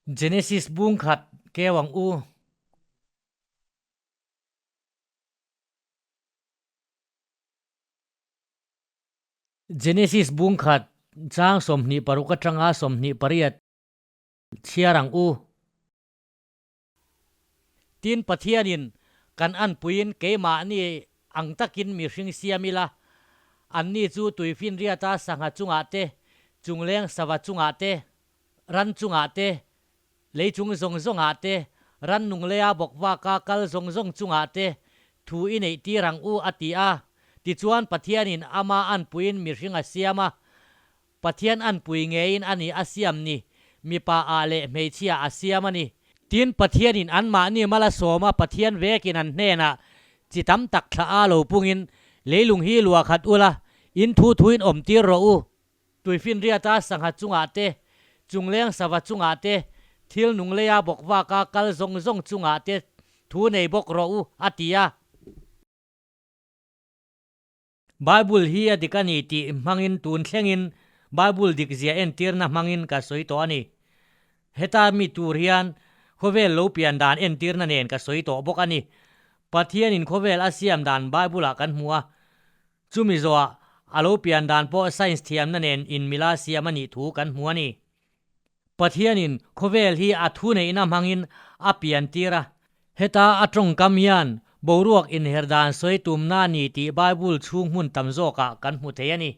Genesis bung khat keu ang u. Genesis bung khat chang 26 atanga 28 chhiar ang u. Tin, Pathianin kan anpuiin keimahni ang takin mihring siam ila, anni chu tuifinriata sangha chungah te, chungleng sava chungah te, ran chungah te, lei chung zawng zawngah te, rannung leia bawkvaka kal zawng zawng chungah te thu i neih tir ang u, a ti a. Tichuan, Pathianin ama anpuiin mihring a siam a, Pathian anpui ngeiin a ni a siam ni, mipa ah leh hmeichhia a siam a ni. Tin, Pathianin anmahni mal a sawm a, Pathian vekin an hnenah chi tam tak thla a lo pungin, Leilung hi lua khat ula, in thu thuin awm tir rawh u. Tuifinriata sangha chungah te, chungleng sava chungah te, thil nung leia bawkvaka kal zawng zawng chungah te thu nei bawk rawh u, a ti a. Bible hi a dik a ni tih hmangin tun thlengin Bible dikzia entirna hmangin ka sawi tawh a ni. Heta mi tur hian khawvel lo pian dan entirna nen ka sawi tawh bawk a ni. Pathianin khawvel a siam dan Bible-ah kan hmu a, chumi zawhah a lo pian dan pawh science thiamna nen inmila siam a nih thu kan hmu a ni. Pathianin khawvel hi a thuneihna hmangin a pian tir a. Heta a tawngkam hian boruak inher dan sawi tumna a ni tih Bible chhung hmun tam zawkah kan hmu thei a ni.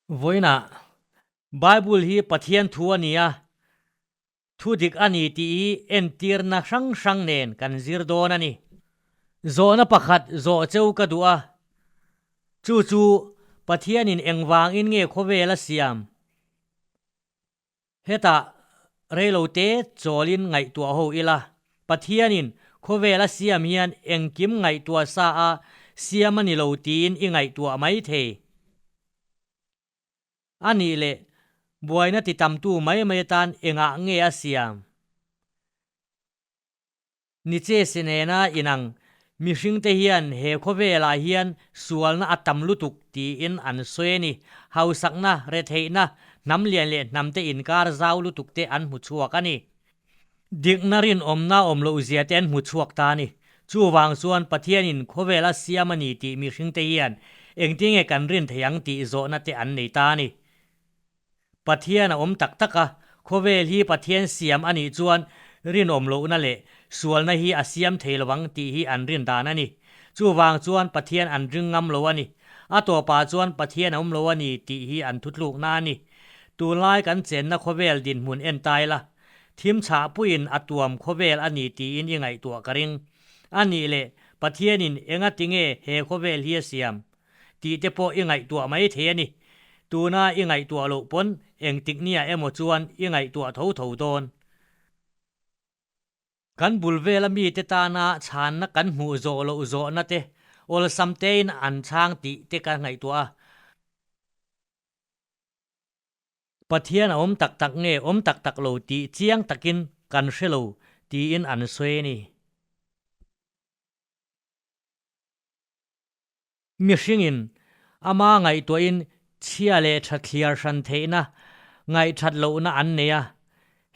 Vawiinah, Bible hi Pathian thu a ni a, thu dik a ni tih hi entirna hrang hrang nen kan zir dawn a ni. Zawhna pakhat zawh cheu ka duh a, chu chu Pathianin engvangin nge khawvel a siam? Hetah reilote chawlin ngaihtuah ho ila, Pathianin khawvel a siam hian engkim ngaihtuah sa a siam a ni lo tiin i ngaihtuah mai thei. A nih leh, buaina ti tamtu mai mai atan engah nge a siam? Nietzsche nena inang mihringte hian he khawvelah hian sualna a tam lutuk tiin an sawi a ni. Hausakna, retheihna, hnam lian leh hnamte inkar zau lutukte an hmu chhuak a ni. Dikna rinawmna awm loh zia te an hmu chhuak ta a ni. Chuvang chuan Pathianin khawvel a siam a ni tih mihringte hian engtinge kan rin thei ang tih zawhna te an nei ta a ni. Pathian a awm tak tak a, khawvel hi Pathian siam a nih chuan rinawm lohna leh sualna hi a siam thei lo ang tih hi an rin dan a ni. Chuvang chuan Pathian an ring ngam lo a ni. A tawpah chuan Pathian a awm lo a ni tih hi an thutlukna a ni. Tunlai kan chenna khawvel dinhmun en tai la, thim chhah puiin a tuam khawvel a ni tiin i ngaihtuah ka ring. A nih leh Pathianin engatinge he khawvel hi a siam? Tih te pawh i ngaihtuah mai thei a ni. Tuna i ngaihtuah loh pawn engtik nia emaw chuan i ngaihtuah tho tho dawn. Kan bul vela mite tana chhanna kan hmuh zawh loh zawhna te awlsam tein an chhang tih te ka ngaihtuah a. Pathian a awm tak tak nge awm tak tak lo tih chiang takin kan hre lo tiin an sawi a ni. Mihringin ama ngaihtuahin chhia leh tha thliar hran theihna ngaihthat lohna an nei a,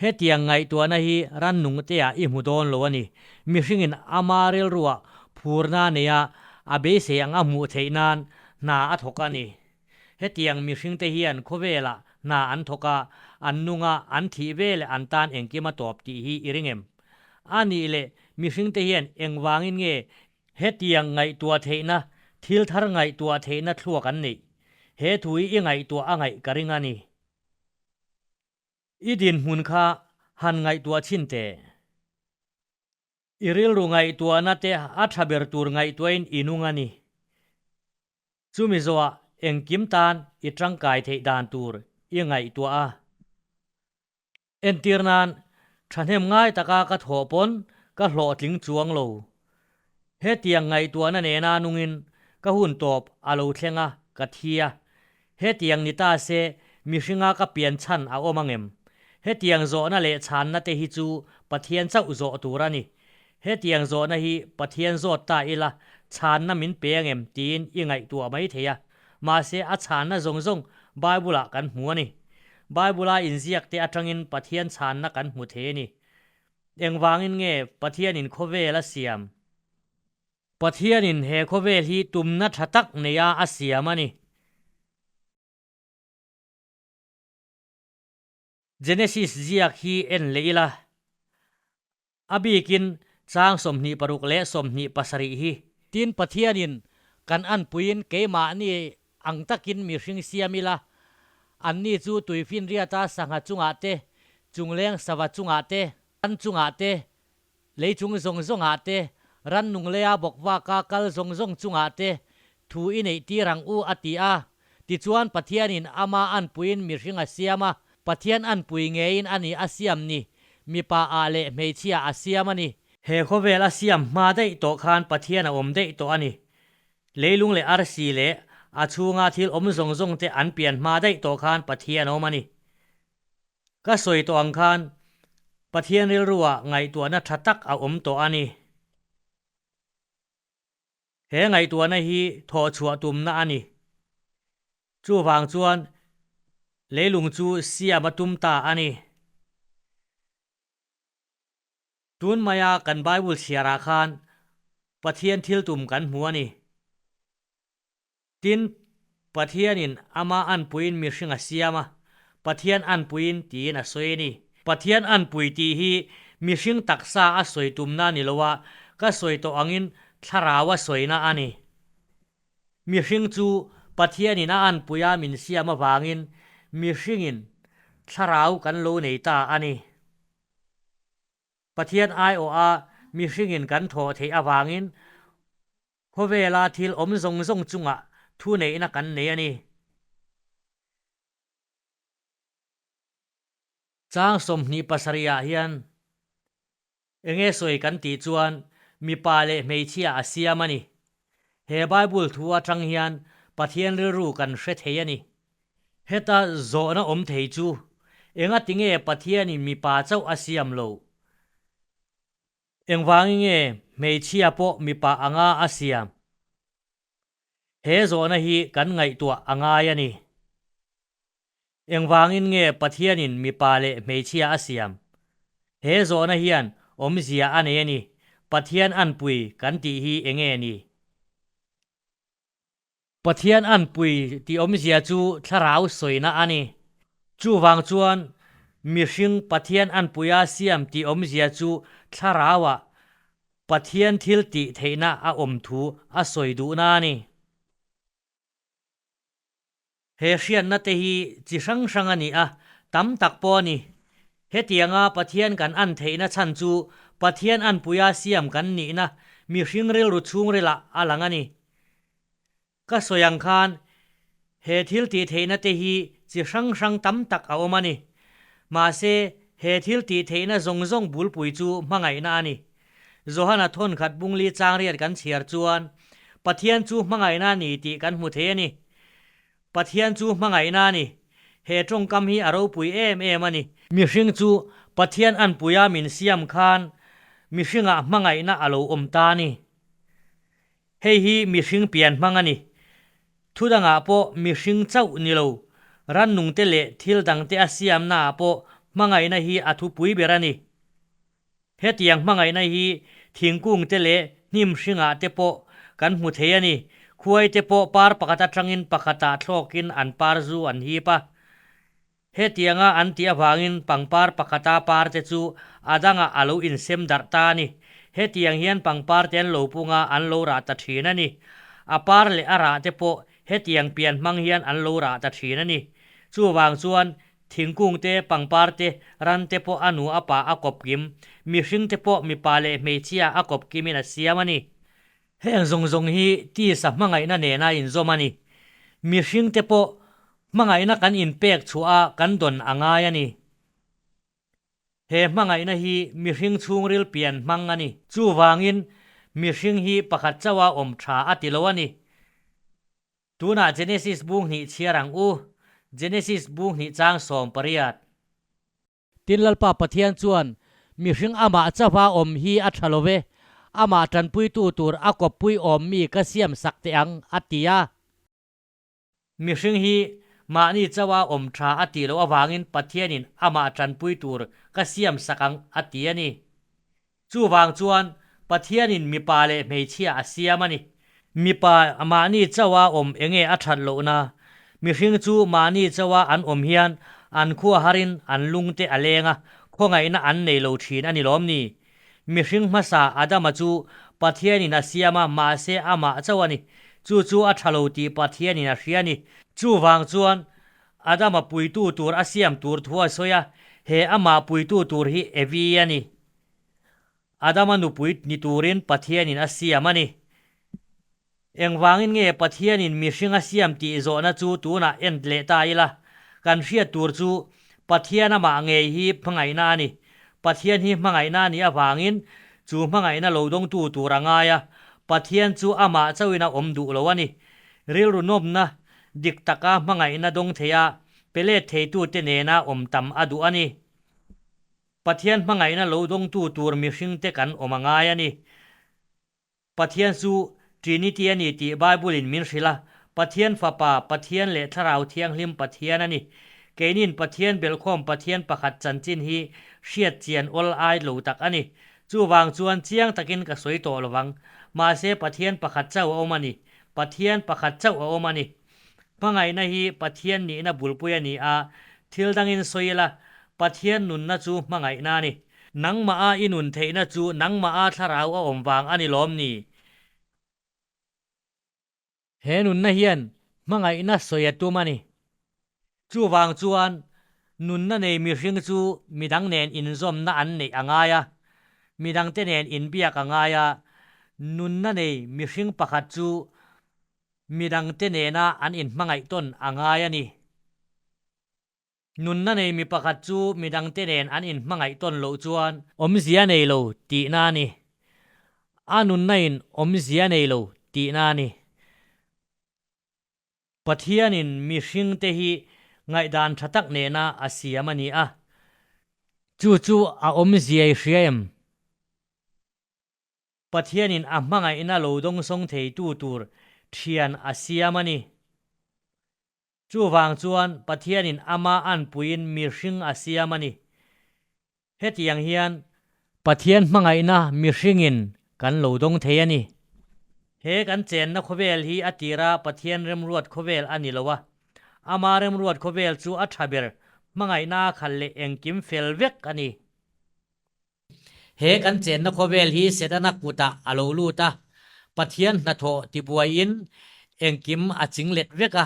hetiang ngaihtuahna hi rannungteah i hmu dawn lo a ni. Mihringin ama rilruah phurna neia a beisei ang a hmuh theih nan hna a thawk a ni. Hetiang mihringte hian khawvelah hna an thawk a, an nung a, an thih ve leh an tan engkim a tawp tih hi i ring em? A nih leh mihringte hian engvangin nge Hetiang ngaihtuah theihna, thil thar ngaihtuah theihna thluak an neih. He thu hi i ngaihtuah a ngaih ka ring a ni. I dinhmun kha han ngaihtuah chhin teh. I rilru ngaihtuahna te a tha ber tur ngaihtuahin i nung a ni. Chumi zawhah engkim tan i tangkai theih dan tur i ngaihtuah a. Entir nan, thahnem ngai taka ka thawh pawn ka hlawhtling chuang lo. Hetiang ngaihtuahna nena nungin ka hun tawp a lo thleng a, ka thi a. Hetiang ni ta se mihringa ka pian chhan a awm angem? Hetiang zawhna leh chhanna te hi chu Pathian chauh zawh tur a ni. Hetiang zawhna hi Pathian zawt ta ila chhanna min pe angem tiin i ngaihtuah mai thei a. Mahse, a chhanna zawng zawng Bible-ah kan hmu a ni. Bible-a inziakte atangin Pathian chhanna kan hmu thei a ni. Engvangin nge Pathianin khawvel a siam? Pathianin he khawvel hi tumna tha tak neia a siam a ni. Genesis ziak hi en leh ila, a bikin chang 26 leh 27 hi. Tin, Pathianin kan anpuiin keimahni ang takin mihring siam ila, anni chu tuifinriata sangha chungah te, chungleng sava chungah te, ran chungah te, Lei chung zawng zawngah te, rannung leia bawk vaka kal zawng zawng chungah te thu i neih tir ang u a ti a. Tichuan Pathianin ama anpuiin mihring a siam a, Pathian anpui ngeiin a ni a siam ni, mipa ah leh hmeichhia a siam a ni. He khawvel a siam hma daih tawh khan Pathian a awm daih tawh a ni. Leilung leh arsi leh a chhunga thil awm zawng zawng te an pian hma daih tawh khan Pathian a awm a ni. Ka sawi tawh ang khan Pathian rilruah ngaihtuahna tha tak a awm tawh a ni. He ngaihtuahna hi thawhchhuah tumna a ni. Chuvang chuan leilung chu siam a tum ta a ni. Tun maia kan Bible chhiarah khan Pathian thil tum kan hmu a ni. Tin, Pathianin ama anpuiin mihring a siam a, Pathian anpuiin tiin a sawi a ni. Pathian anpui tih hi mihring taksa a sawi tumna a ni lo a, ka sawi tawh angin thlarau a sawina a ni. Mihring chu Pathianin a anpuia min siam avangin mihringin thlarau kan lo nei ta a ni. Pathian aiawha mihringin kan thawh theih avangin Khawvela thil awm zawng zawng chungah thuneihna kan nei a ni. Chang 27 ah hian enge sawi kan tih chuan mipa leh hmeichhia a siam a ni. He Bible thu atang hian Pathian rilru kan hre thei a ni. Heta zawhna awm thei chu engatinge Pathianin mipa chauh a siam loh? Engvangin nge hmeichhia pawh mipa anga a siam? He zawhna hi kan ngaihtuah a ngai a ni. Engvangin nge Pathianin mipa leh hmeichhia a siam? He zawhna hian awmzia a nei a ni. Pathian anpui kan tih hi enge ni? Pathian anpui tih awmzia chu thlarau sawina a ni. Chuvang chuan mihring Pathian anpuia siam tih awmzia chu thlarauah Pathian thil tih theihna a awm thu a sawi duhna a ni. He hriatna te hi chi hrang hrang a ni a, tam tak pawh a ni. Hetianga Pathian kan an theihna chhan chu Pathian anpuia siam kan nihna mihring rilru chhungrilah a lang a ni. Ka sawi ang khan he thil tih theihna te hi chi hrang hrang tam tak a awm a ni. Mahse, he thil tih theihna zawng zawng bulpui chu hmangaihna a ni. Johana thawnkhat bungli changriat kan chhiar chuan Pathian chu hmangaihna a ni tih kan hmu thei a ni. Pathian chu hmangaihna a ni. He tawngkam hi a ropui em em a ni. Mihring chu Pathian anpuia min siam khan mihringah hmangaihna a lo awm ta a ni. Hei hi mihring pian hmang a ni. Thu dangah pawh mihring chauh ni lo, rannungte leh thil dangte a siamnaah pawh hmangaihna hi a thupui ber a ni. Hetiang hmangaihna hi thingkungte leh hnim hringah te pawh kan hmu thei a ni. Khuaite pawh par pakhat atangin pakhatah thlawkin an par zu an hip a. Hetianga an tih avangin pangpar pakhata parte chu a dangah a lo insem darh ta a ni. Hetiang hian pangpar te an lo pung a, an lo rah ta thin a ni. A par leh a rah te pawh hetiang pian hmang hian an lo rah ta thin a ni. Chuvang chuan thingkung te, pangpar te, ran te pawh a nu a pa a kawp kim, mihring te pawh mipa leh hmeichhia a kawp kimin a siam a ni. Heng zawng zawng hi tisa hmangaihna nena inzawm a ni. Mihring te pawh hmangaihna kan inpek chhuah a kan dawn a ngai a ni. He hmangaihna hi mihring chhungril pian hmang a ni. Chuvangin mihring hi pakhat chauha awm tha a ti lo a ni. Tunah Genesis bung hnih chhiar ang u, Genesis bung hnih chang 18. Tin Lalpa Pathian chuan, Mihring amah chauha awm hi a tha lo ve. Amah tanpuitu tur a kawppui awm mi ka siam sak teh ang, a ti a. Mihring hi mahni chauha awm tha a tih loh avangin Pathianin amah tanpui tur ka siam sak ang, a ti a ni. Chuvang chuan Pathianin mipa leh hmeichhia a siam a ni. Mipa mahni chauha awm enge a that lohna? Mihring chu mahni chauha an awm hian an khua harin an lungte a leng a, khawngaihna an nei lo thin a ni lawm ni? Mihring hmasa Adama chu Pathianin a siam a, mahse amah chauh a ni. Chu chu a tha lo tih Pathianin a hria a ni. Chuvang chuan Adama puitu tur a siam tur thu a sawi a, he amah puitu tur hi Evi a ni. Adama nupui ni turin Pathianin a siam a ni. Engvangin nge Pathianin mihring a siam tih zawhna chu tunah en leh ta ila, kan hriat tur chu Pathian amah ngei hi hmangaihna a ni. Pathian hi hmangaihna a nih avangin chu hmangaihna lo dawngtu tur a ngai a, Pathian chu amah chauhin a awm duh lo a ni. Rilru nawmna dik taka hmangaihna dawng theia pe let theitute nena awm tam a duh a ni. Pathian hmangaihna lo dawngtu tur mihringte kan awm a ngai a ni. Pathian chu Trinity a ni tih Bible-in min hrilh a, Pathian Fapa, Pathian leh Thlarau Thianghlim Pathian a ni. Keinin Pathian belhkhawm Pathian pakhat chanchin hi hriat chian awl ai lo tak a ni. Chuvang chuan chiang takin ka sawi tawh lovang. Mahse Pathian pakhat chauh a awm a ni. Pathian pakhat chauh a awm a ni. Hmangaihna hi Pathian nihna bulpui a ni a, thil dangin sawi ila, Pathian nunna chu hmangaihna a ni. Nangmaha i nun theihna chu nangmaha thlarau a awm vang a ni lawm ni? He nunna hian hmangaihna sawi a tum a ni. Chuvang chuan nunna nei mihring chu midang nen inzawmna an neih a ngai a, midangte nen inbiak a ngai a, nunna nei mihring pakhat chu Midangte nena an inhmangaih tawn a ngai a ni. Nunna nei mi pakhat chu midangte nen an inhmangaih tawn loh chuan awmzia nei lo tihna a ni. A nunna in awmzia nei lo tihna a ni. Pathianin mihringte hi ngaihdan tha tak nena a siam a ni a. Chu chu a awmzia i hria em? Pathianin a hmangaihna lo dawngsawng theitu tur thian a siam a ni. Chuvang chuan Pathianin ama anpuiin mihring a siam a ni. Hetiang hian Pathian hmangaihna mihringin kan lo dawng thei a ni. He kan chenna khawvel hi a tira Pathian remruat khawvel a ni lo a. Ama remruat khawvel chu a tha ber hmangaihna a khalh leh engkim fel vek a ni. He kan chenna khawvel hi Setana kutah a lo lut a, Pathian hnathawh tibuaiin engkim a ching let vek a.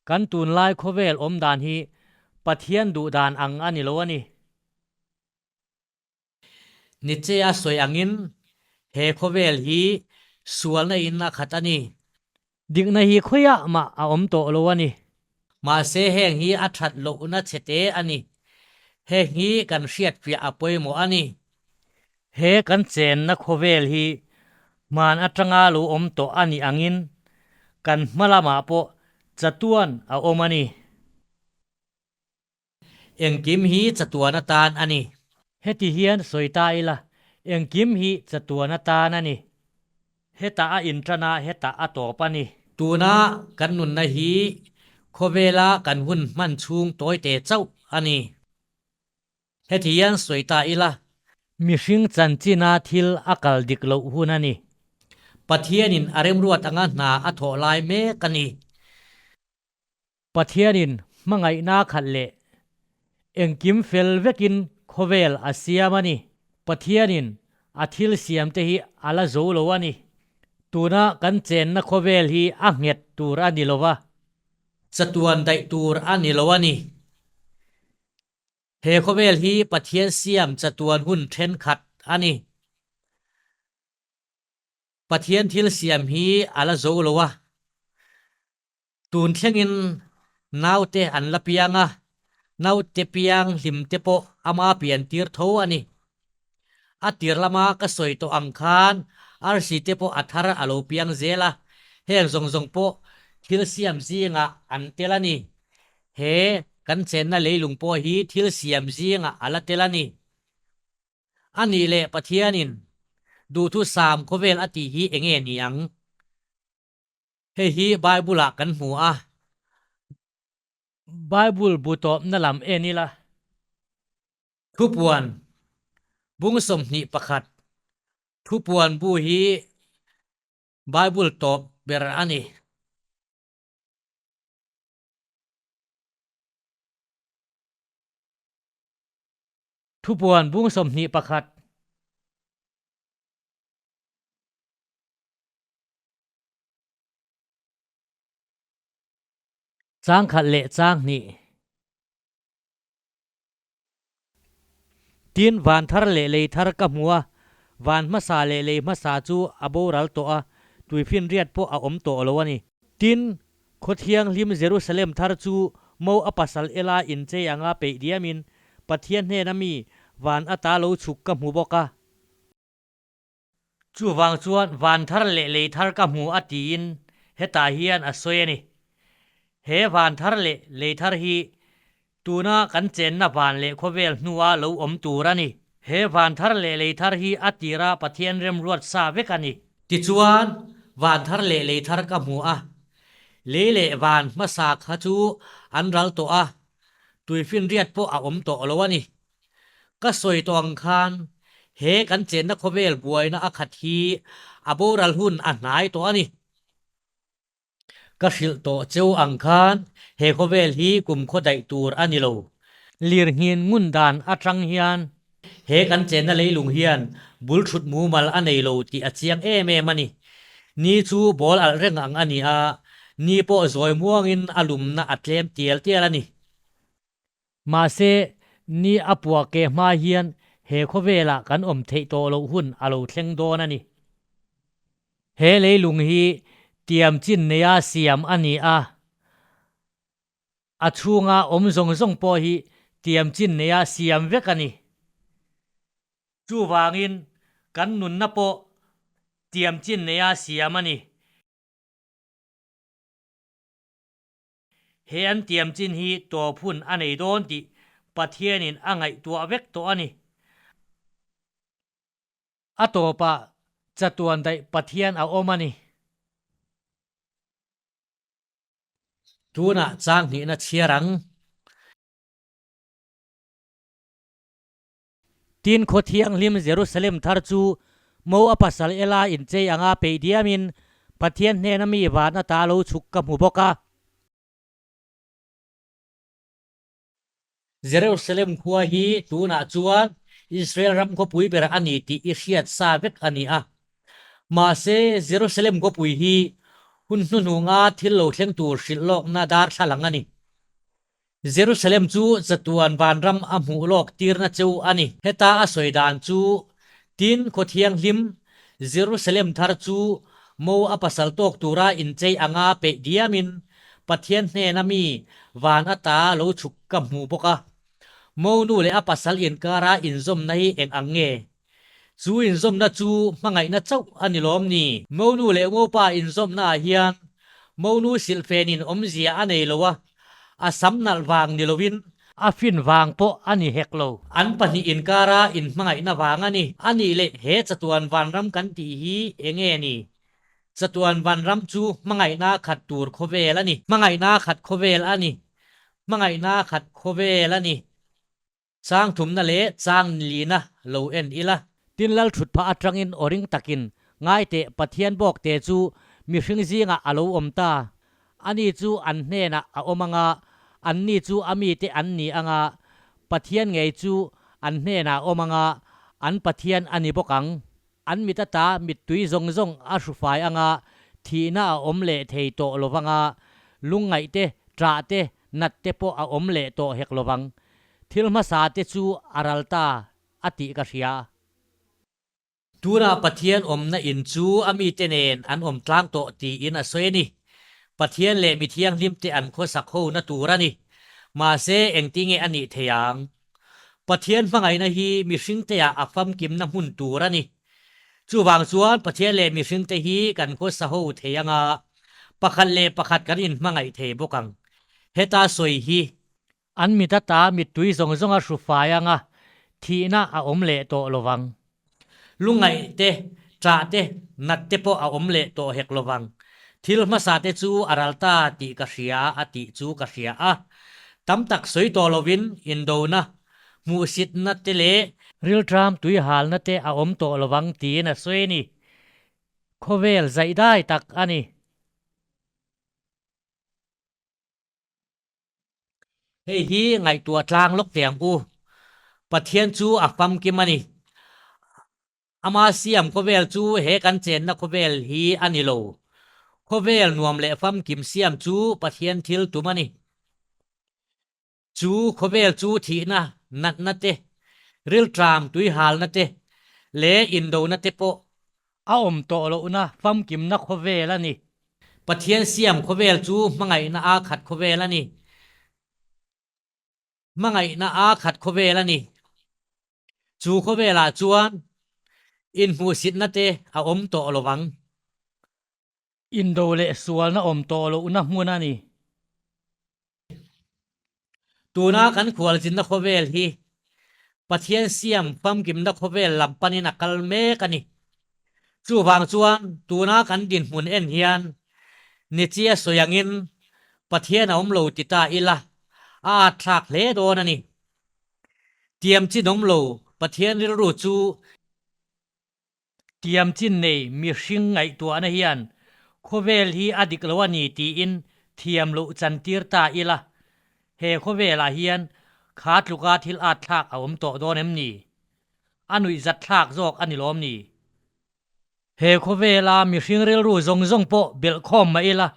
Kan tunlai khawvel awm dan hi Pathian duh dan ang a ni lo a ni. Nietzsche-a sawi angin he khawvel hi sualna in a khat a ni. Dikna hi khawiah mah a awm tawh lo a ni. Mahse heng hi a that lohna chhe te a ni. Heng hi kan hriatfiah a pawimawh a ni. He kan chenna khawvel hi hman atanga lo awm tawh a nih angin kan hma lamah pawh chatuan a awm a ni. Engkim hi chatuan atan a ni. Heti hian sawi ta ila, engkim hi chatuan atan a ni. Hetah a inṭan a, hetah a tawp a ni. Tuna kan nunna hi khawvela kan hun hman chhung tawite chauh a ni. Heti hian sawi ta ila. Mihring chanchina thil a kal dik loh hun a ni. Pathianin a remruat anga hna a thawh lai mek a ni. Pathianin hmangaihna khalh leh engkim fel vekin khawvel a siam a ni. Pathianin a thil siamte hi a la zo lo a ni. Tuna kan chenna khawvel hi a nghet tur a ni lo va. Chatuan daih tur a ni lo a ni. He khawvel hi Pathian siam chatuan hun thenkhat a ni. Pathian thil siam hi a la zo lo a. Tun thlengin naute an la piang a, naute piang hlim te pawh ama pian tir tho a ni. A tir lama ka sawi tawh ang khan arsi te pawh a thar a lo piang zel a, heng zawng zawng pawh thil siam zingah an tel a ni. He kan chenna leilung pawh hi thil siam zingah a la tel a ni. A nih leh Pathianin. Duhthusam khawvel a tih hi enge ni ang? Hei hi Bible-ah kan hmu a. Bible bu tawpna lam en ila. Thupuan bung 21 Thupuan bu hi Bible tawp ber a ni. Thupuan bung 21. Chang khat leh chang hnih. Tin, van thar leh lei thar ka hmu a, van hmasa leh lei hmasa chu a boral tawh a, tuifinriat pawh a awm tawh lo a ni. Tin, khaw thianghlim Jerusalem thar chu mo a pasal ela inchei anga peih diamin Pathian hnena mi van ata lo chhuk ka hmu bawk a. Chuvang chuan van thar leh lei thar ka hmu a tiin hetah hian a sawi a ni. He van thar leh lei thar hi tuna kan chenna van leh khawvel hnua lo awm tur a ni. He van thar leh lei thar hi a tira Pathian remruat sa vek a ni. Tichuan, van thar leh lei thar ka hmu a, lei leh van hmasa kha chu an ral tawh a, tuifinriat pawh a awm tawh lo a ni. Ka sawi tawh ang khan he kan chenna khawvel buaina a khat hi a boral hun a hnai tawh a ni. Ka hrilh tawh cheu ang khan he khawvel hi kum khaw daih tur a ni lo. Lirnghin ngun dan atang hian he kan chenna leilung hian bul thut mumal a nei lo tih a chiang em em a ni. Ni chu ball alh reng ang a ni a, ni pawh zawi muangin a lumna a tlem tial tial a ni. Mahse, ni a puah ke hma hian he khawvelah kan awm theih tawh loh hun a lo thleng dawn a ni. He leilung hi tiam chin neia siam a ni a, a chhunga awm zawng zawng pawh hi tiam chin neia siam vek a ni. Chuvangin, kan nunna pawh tiam chin neia siam a ni. He an tiam chin hi tawp hun a nei dawn tih Pathianin a ngaihtuah vek tawh a ni. A tawpah chatuan daih Pathian a awm a ni. Tunah chang hnihna chhiar ang. Tin, khaw thianghlim Jerusalem thar chu mo a pasal ela inchei anga peih diamin Pathian hnena mi van ata lo chhuk ka hmu bawk a. Jerusalem khua hi tunah chuan Israel ram khawpui ber a ni tih i hriat sa vek a ni a. Mahse, Jerusalem khawpui hi hun hnuhnunga thil lo thleng tur hrilh lawkna darthlalang a ni. Jerusalem chu chatuan vanram a hmuh lawk tirna cheu a ni. Heta a sawi dan chu, Tin, khaw thianghlim, Jerusalem thar chu mo a pasal tawk tura inchei anga peih diamin Pathian hnena mi van ata lo chhuk ka hmu bawk a. Mo nu leh a pasal inkara inzawmna hi eng ang nge? Chu inzawmna chu hmangaihna chauh a ni lawm ni? Monu leh mopa inzawmnaah hian monu silhfenin awmzia a nei lo a, a sam nalh vang ni loin a fin vang pawh a ni hek lo. An pahnih inkara inhmangaihna vang a ni. A nih leh he chatuan vanram kan tih hi eng nge ni? Chatuan vanram chu hmangaihna khat tur khawvel a ni. Hmangaihna khat khawvel a ni. Hmangaihna khat khawvel a ni. Chang thumna leh chang lina lo en ila. Tin lal thut phah atangin aw ring takin ngai teh Pathian bawk te chu mihring zingah a lo awm ta. Ani chu an hnenah a awm anga, anni chu a mite an ni anga, Pathian ngei chu an hnenah a awm anga, an Pathian a ni bawk ang. An mit ata mittui zawng zawng a hrufai anga, thihna a awm leh thei tawh lo vanga, lungngaih te, ṭah te, nat te pawh a awm leh tawh hek lo vang. Thil hmasa te chu a ral ta a tih ka hria. Tunah Pathian awmna in chu a mite nen an awm tlang tawh tiin a sawi a ni. Pathian leh mi thianghlim te an khawsak ho na tur a ni. Mahse, engtinge a nih thei ang? Pathian hmangaihna hi mihringteah a famkimna hmun tur a ni. Chuvang chuan Pathian leh mihringte hi kan khawsa ho thei anga, pakhat leh pakhat kan inhmangaih thei bawk ang. Heta sawi hi. An mit ata mittui zawng zawnga hru fai anga thihna a awm leh tawh lovang. Lungaih te, ṭah te, nat te pawh a awm leh tawh hek lovang. Thil hmasa te chu a ral ta tih ka hria a tih chu ka hria a. Tam tak sawi tawh lovin indona, hmuhsitna te leh rilṭam tuihalna te a awm tawh lovang tiin a sawi a ni. Khawvel zaihdai tak a ni. Hei hi ngaihtuah tlang lawk teh ang u. Pathian chu a famkim a ni. Ama siam khawvel chu he kan chenna khawvel hi a ni lo. Khawvel nuam leh famkim siam chu Pathian thil tum a ni. Chu khawvel chu thihna, natna te, rilṭam tuihalna te leh indona te pawh a awm tawh lohna famkimna khawvel a ni. Pathian siam khawvel chu hmangaihna a khat khawvel a ni. Hmangaihna a khat khawvel a ni. Chu khawvelah chuan inhmuhsitna te a awm tawh lo vang. Indo leh sualna awm tawh lohna hmun a ni. Tuna kan khualzinna khawvel hi Pathian siam famkimna khawvel lam panin a kal mek a ni. Chuvang chuan tuna kan dinhmun en hian Nichia sawi angin Pathian a awm lo ti ta ila a at thlak hle dawn a ni. Tiam chin awm lo Pathian rilru chu Tiam chin nei mihring ngaihtuahna hian khawvel hi a dik lo a ni tiin thiam loh chantir ta ila, he khawvelah hian kha tluka thil at thlak a awm tawh dawn em ni? A nuihzat thlak zawk a ni lawm ni? He khawvela mihring rilru zawng zawng pawh belhkhawm mah ila,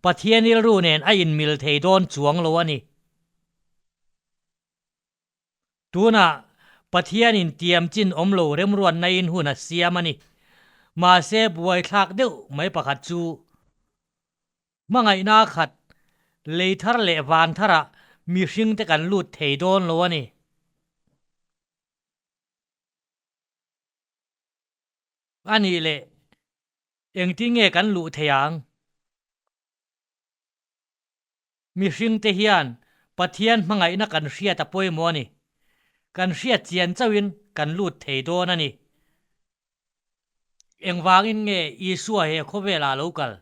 Pathian rilru nen a inmil thei dawn chuang lo a ni. Tunah Pathianin tiam chin awm lo remruatnain hun a siam a ni. Mahse buaithlak deuh mai pakhat chu hmangaihna khat lei thar leh van tharah mihringte kan lut thei dawn lo a ni. A nih leh engtin nge kan luh thei ang? Mihringte hian Pathian hmangaihna kan hriat a pawimawh a ni. Kan hriat chian chauhin kan lut thei dawn a ni. Engvangin nge Isua he khawvelah a lo kal?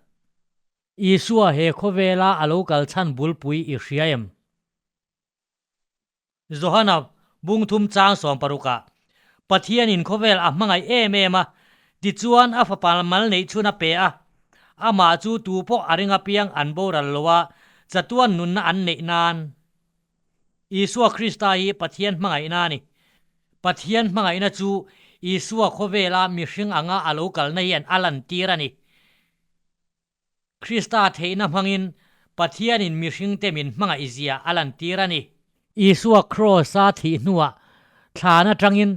Isua he khawvela a lo kal chhan bulpui i hria em? Johana bungthum chang sawmparukah, Pathianin khawvel a hmangaih em em a, tichuan a fapa mal neih chhun a pe a, amah chu tu pawh a ring apiang an boral lo a, chatuan nunna an neih nan. Isua Krista hi Pathian hmangaihna a ni. Pathian hmangaihna chu Isua khawvela mihring anga a lo kalna hian a lantir a ni. Krista theihna hmangin Pathianin mihringte min hmangaihzia a lantir a ni. Isua Kraws-a thih hnuah thlan atangin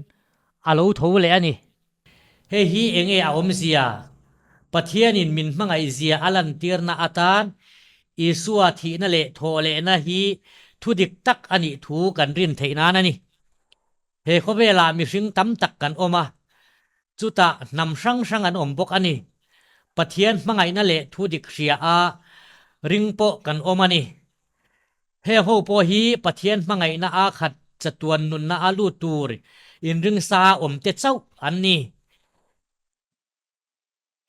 a lo tho leh a ni. Hei hi enge a awmzia? Pathianin min hmangaihzia a lantirna atan Isua thihna leh thawhlehna hi thu dik tak a nih thu kan rin theih nan a ni. He khawvelah mihring tam tak kan awm a, chutah hnam hrang hrang an awm bawk a ni. Pathian hmangaihna leh thu dik hria a ring pawh kan awm a ni. He ho pawh hi Pathian hmangaihna a khat chatuan nunna a lut tur inringsa awm te chauh an ni.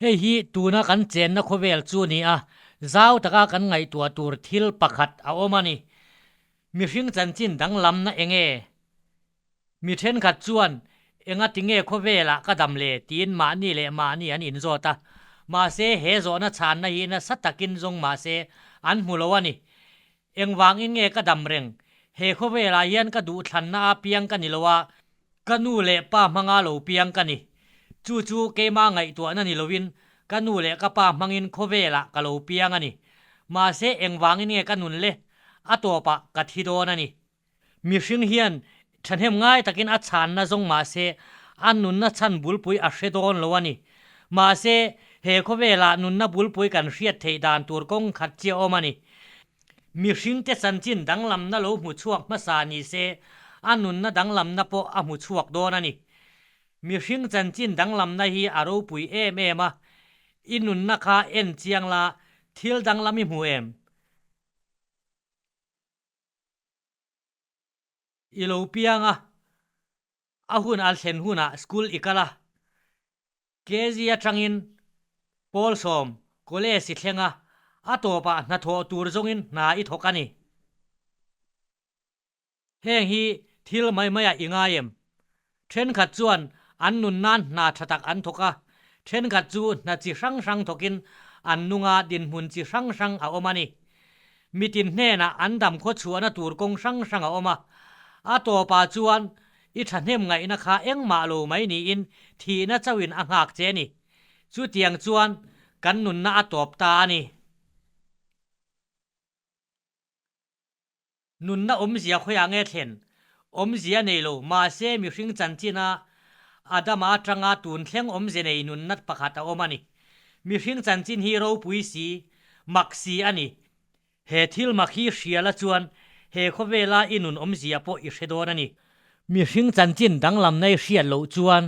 Hei hi tuna kan chenna khawvel chu a ni a, zau taka kan ngaihtuah tur thil pakhat a awm a ni. Mihring chanchin danglamna eng nge? Mi thenkhat chuan enga tinge khawvelah ka dam le tiin mahni leh mahni an inzawt a, mahse he zawhna chhanna hi nasa takin zawng mahse an hmu lo a ni. Engvangin nge ka dam reng? He khawvelah hian ka duhthlanna a piang ka ni lo a, ka nu leh pa hmanga lo piang ka ni. Chu chu keima ngaihtuahna ni loin ka nu leh ka pa hmangin khawvelah ka lo piang a ni. Mahse engvangin nge ka nun le? A tawpah ka thi dawn a ni. Mihring hian thahnem ngai takin a chhanna zawng mahse a nunna chhan bulpui a hre dawn lo a ni. Mahse, he khawvelah nunna bulpui kan hriat theih dan tur kawng khat chiah awm a ni. Mihringte chanchin danglamna lo hmu chhuak hmasa ni se a nunna danglamna pawh a hmu chhuak dawn a ni. Mihring chanchin danglamna hi a ropui em em a, i nunna kha en chiang la thil danglam i hmu em? I lo piang a, a hun a thlen hunah school i kal a. KG atangin Pawlsawm College i thleng a, a tawpah hnathawh tur zawngin hna i thawk a ni. Heng hi thil mai maiah i ngai em? Thenkhat chuan an nun nan hna tha tak an thawk a, thenkhat chu hna chi hrang hrang thawkin an nunga dinhmun chi hrang hrang a awm a ni. Mitin hnenah an dam khawchhuahna tur kawng hrang hrang a awm a, a tawpah chuan i thahnem ngaihna kha engmah lo mai niin thihna chauhin a nghak che a ni. Chutiang chuan kan nunna a tawp ta a ni. Nunna awmzia khawiah nge thlen? Awmzia nei lo, mahse mihring chanchina Adama atanga tun thleng awmze nei nunna pakhat a awm a ni. Mihring chanchin hi ropui si, mak si a ni. He thil mak hi hriala chuan he khawvela i nun awmzia pawh i hre dawn a ni. Mihring chanchin danglamna i hriat loh chuan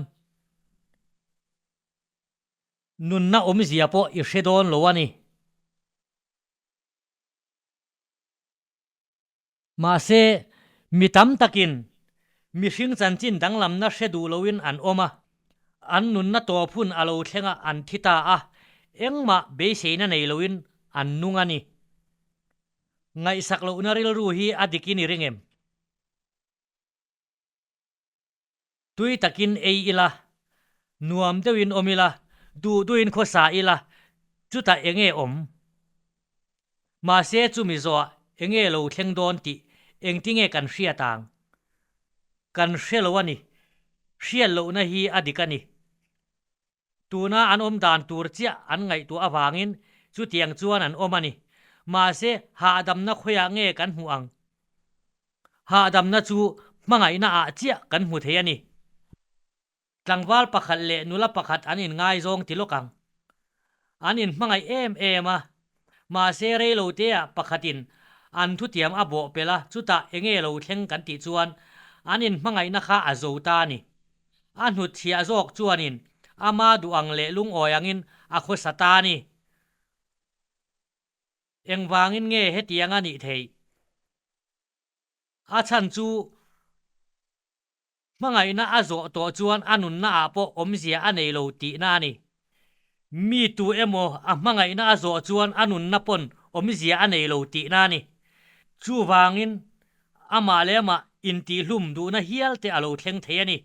nunna awmzia pawh i hre dawn lo a ni. Mahse, mi tam takin mihring chanchin danglamna hre duh loin an awm a, an nunna tawp hun a lo thleng a, an thi ta a, engmah beiseina nei loin an nung a ni. Ngaihsak lohna rilru hi a dikin i ring em? Tui takin ei ila, nuam deuhin awm ila, duh duhin khawsa ila, chutah enge awm? Mahse chumi zawhah enge lo thleng dawn tih engtinge kan hriat ang? Kan hre lo a ni. Hriat lohna hi a dik a ni. Tuna an awm dan tur chiah an ngaihtuah avangin chutiang chuan an awm a ni. Mahse hahdamna khawiah nge kan hmuh ang? Hahdamna chu hmangaihna ah chiah kan hmu thei a ni. Tlangval pakhat leh nula pakhat an inngaizawng ti lawk ang. An inhmangaih em em a, mahse reiloteah pakhatin an thutiam a bawh pelh a, chutah enge lo thleng kan tih chuan an inhmangaihna kha a zo ta a ni. A hnutchhiah zawk chuanin ama duh ang leh lungawi angin a khawsa ta a ni. Engvangin nge hetiang a nih theih? A chhan chu hmangaihna a zawh tawh chuan a nunna ah pawh awmzia a nei lo tihna a ni. Mi tu emaw a hmangaihna a zawh chuan a nunna pawn awmzia a nei lo tihna a ni. Chuvangin amah leh amah intihhlum duhna hial te a lo thleng thei a ni.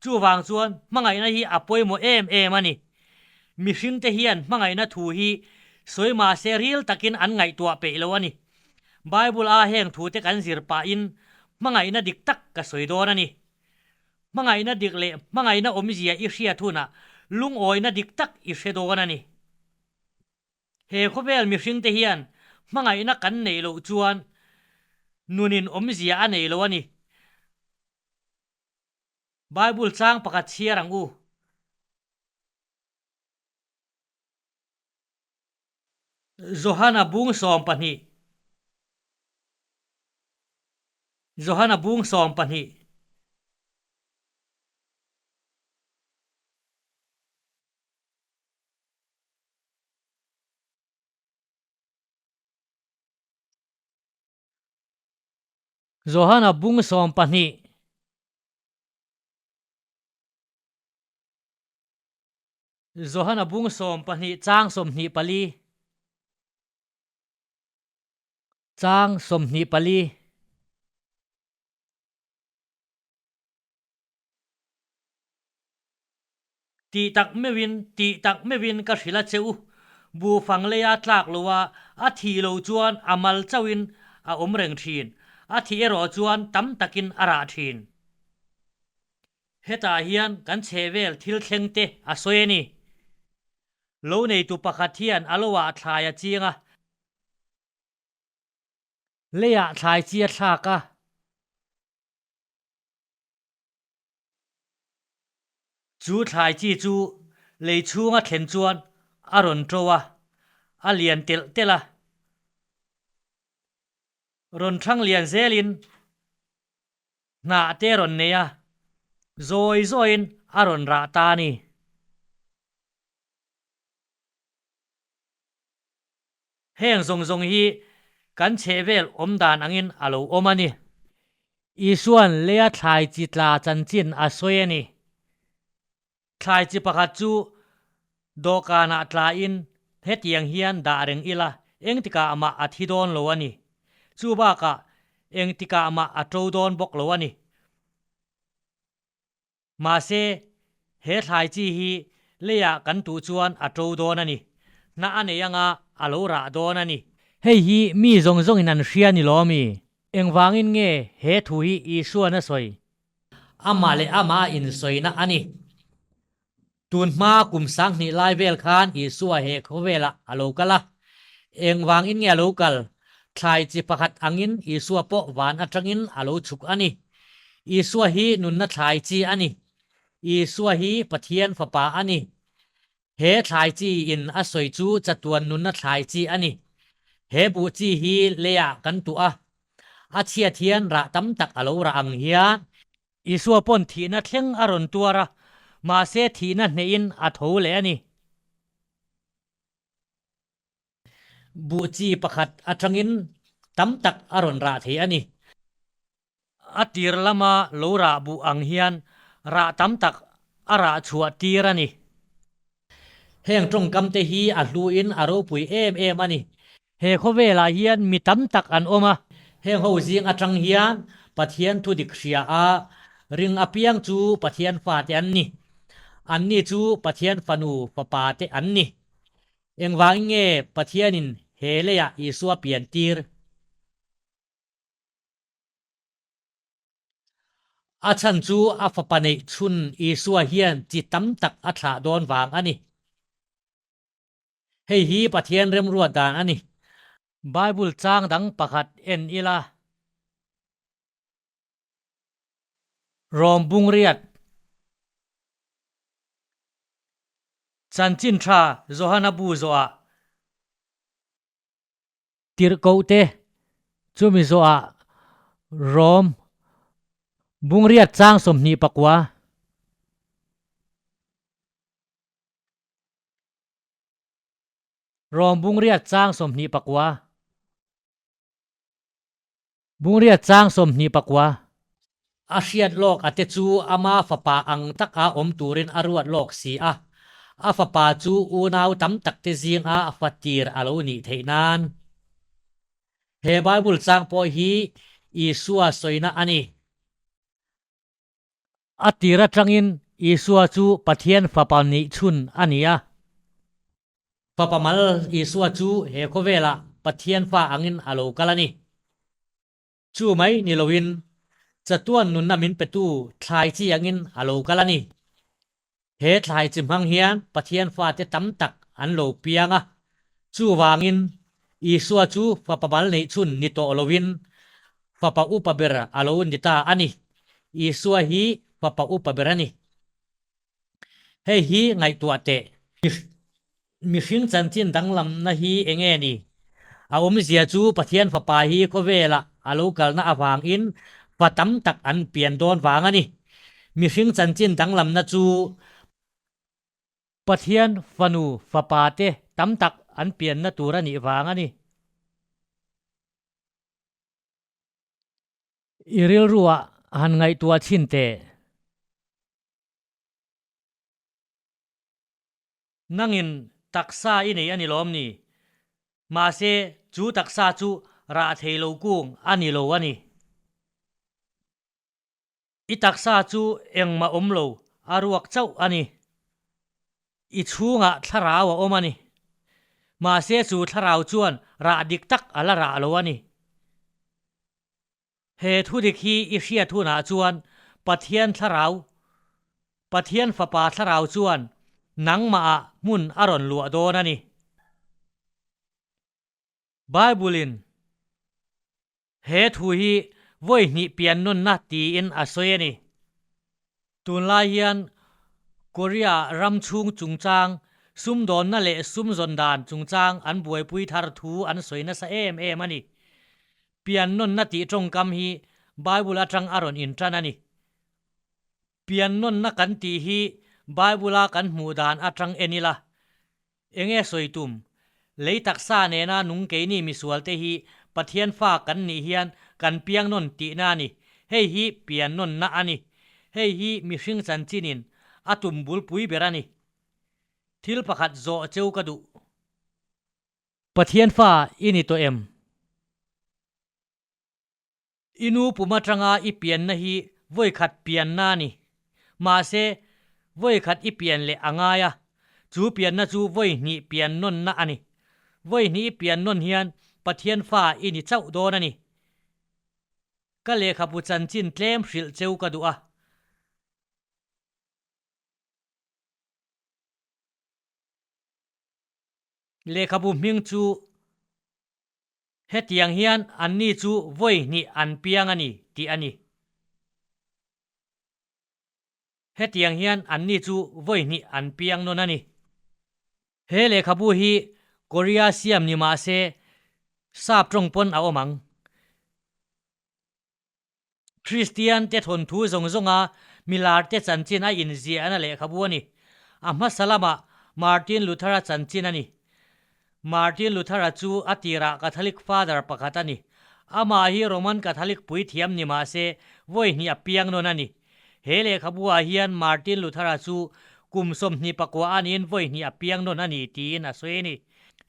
Chuvang chuan hmangaihna hi a pawimawh em em a ni. Mihringte hian hmangaihna thu hi sawi mahse ril takin an ngaihtuah peih lo a ni. Bible a heng thute kan zir pahin hmangaihna dik tak ka sawi dawn a ni. Hmangaihna dik leh hmangaihna awmzia i hriat hunah lungawina dik tak i hre dawn a ni. He khawvel mihringte hian hmangaihna kan neih loh chuan nunin awmzia a nei lo a ni. Bible chang pakhat chhiar ang u. Johana bung 12 Johana bung 12. Johana bung 12. Johana bung 12 chang 24. Chang 24. Tih tak meuhin, tih tak meuhin ka hrilh a che u. Buhfang leia tlak lo a, a thih lo chuan a mal chauhin a awm reng thin. A thih erawh chuan tam takin a rah thin. Hetah hian kan chhehvel thil thleng te a sawi a ni. Lo neitu pakhat hian a lo ah thlai a chiang a. Leiah thlai chi a thlak a. Chu thlai chi chu lei chhunga thlen chuan a rawn ṭo a, a lian telh telh a. Rawn ṭhang lian zelin hnah te rawn nei a, zawi zawiin a rawn rah ta a ni. Heng zawng zawng hi kan chhehvel awm dan angin a lo awm a ni. Isua'n leia thlai chi tla chanchin a sawi a ni. Thlai chi pakhat chu. Dawhkanah tlain hetiang hian dah reng ila engtikah mah a thi dawn lo a ni. Chu bakah engtikah mah a to dawn bawk lo a ni. Mahse, he thlai chi hi leiah kan tuh chuan a to dawn a ni. Hna a nei anga a lo rah dawn a ni. Hei hi mi zawng zawngin an hria ni lo mi? Engvangin nge he thu hi Isuan a sawi? Amah leh amah a insawina a ni. Tun hma kum 2000 lai vel khan Isua he khawvelah a lo kal a. Engvangin nge a lo kal? Thlai chi pakhat angin Isua pawh van atangin a lo chhuk a ni. Isua hi nunna thlai chi a ni. Isua hi Pathian Fapa a ni. He thlai chi in a sawi chu chatuan nunna thlai chi a ni. He buh chi hi leiah kan tuah a. A chhiat hian rah tam tak a lo rah ang hian. Isua pawn thihna thleng a rawn tuar a, mahse thihna hnehin a tho leh a ni. Buh chi pakhat atangin tam tak a rawn rah thei a ni. A tir lama lo rah buh ang hian rah tam tak a rah chhuah tir a ni. Heng tawngkam te hi a hluin a ropui em em a ni. He khawvelah hian mi tam tak an awm a. Heng ho zing atang hian Pathian thu dik hria a ring apiang chu Pathian fate an ni. Anni chu Pathian fanu fapa te an ni. Engvangin nge Pathianin he leiah Isua pian tir? A chhan chu a fapa neih chhun Isua hian chi tam tak a thlah dawn vang a ni. Hei hi Pathian remruat dan a ni. Bible chang dang pakhat en ila. Rom Bungriat Chanchin tha Johana bu zawhah Tirhkoh te chumi zawhah Rom Bungriat chang 29. Rom Bungriat chang 29. Bungriat chang 29. A hriat lawk a te chu ama fapa ang taka awm turin a ruat lawk si a, a fapa chu unau tam tak te zinga fatir a lo nih theih nan. He Bible chang pawh hi Isua sawina a ni. A tir atangin Isua chu Pathian fapa nih chhun a ni a. Fapa mal Isua chu he khawvelah Pathian fa angin a lo kal a ni. Chu mai ni loin chatuan nunna min petu thlai chi angin a lo kal a ni. He thlai chi hmang hian Pathian fate tam tak an lo piang a, chuvangin Isua chu fapa mal neih chhun ni tawh loin fapa upa ber a lo ni ta a ni. Isua hi fapa upa ber a ni. Hei hi ngaihtuah teh. Mihring chanchin danglamna hi eng nge ni? A awmzia chu Pathian Fapa hi khawvelah a lo kalna avangin fa tam tak an pian dawn vang a ni. Mihring chanchin danglamna chu Pathian Fanu Fapa te tam tak an pianna tur a nih vang a ni. I rilruah han ngaihtuah chhin teh. Nangin taksa i nei a ni lawm ni? Mahse, chu taksa chu rah thei lo kung a ni lo a ni. I taksa chu engmah awm lo, a ruak chauh a ni. I chhungah thlarau a awm a ni. Mahse, chu thlarau chuan rah dik tak a la rah lo a ni. He thudik hi i hriat hunah chuan Pathian Thlarau, Pathian Fapa Thlarau chuan nangmahah hmun a rawn luah dawn a ni. Bible-in he thu hi vawi hnih pian nunna tiin a sawi a ni. Tunlai hian Korea ram chhung chungchang, sumdawnna leh sumzawn dan chungchang an buaipui thar thu an sawi nasa em em a ni. Pian nawnna tih tawngkam hi Bible atang a rawn intan a ni. Pian nawnna kan tih hi Bible-a kan hmuh dan atang en ila. Enge sawi tum? Lei taksa nena nung keini misualte hi Pathian fa kan nih hian kan piang nawn tihna a ni. Hei hi pian nawnna a ni. Hei hi mihring chanchinin a tum bulpui ber a ni. Thil pakhat zawh cheu ka duh. Pathian fa i ni tawh em? I nu pum atanga i pianna hi vawikhat pianna a ni. Mahse, vawikhat i pian leh a ngai a, chu pianna chu vawihnih pian nawnna a ni. Vawihnih i pian nawn hian Pathian fa i ni chauh dawn a ni. Ka lehkhabu chanchin tlem hrilh cheu ka duh a. Lehkhabu hming chu Hetiang hian anni chu vawi hnih an piang a ni tih a ni. Hetiang hian anni chu vawi hnih an piang nawn a ni. He lehkhabu hi Korea siam ni mah se sap tawng pawn a awm ang. Kristian te thawnthu zawng zawnga milar te chanchin a inziahna lehkhabu a ni. A hmasa lamah Martin Luther-a chanchin a ni. Martin Luther-a chu a tirah Catholic Father pakhat a ni. Amah hi Roman Catholic puithiam ni mah se vawi hnih a piang nawn a ni. He lehkhabu-ah hian Martin Luther-a chu kum 24 a niin vawi hnih a piang nawn a ni tiin a sawi a ni.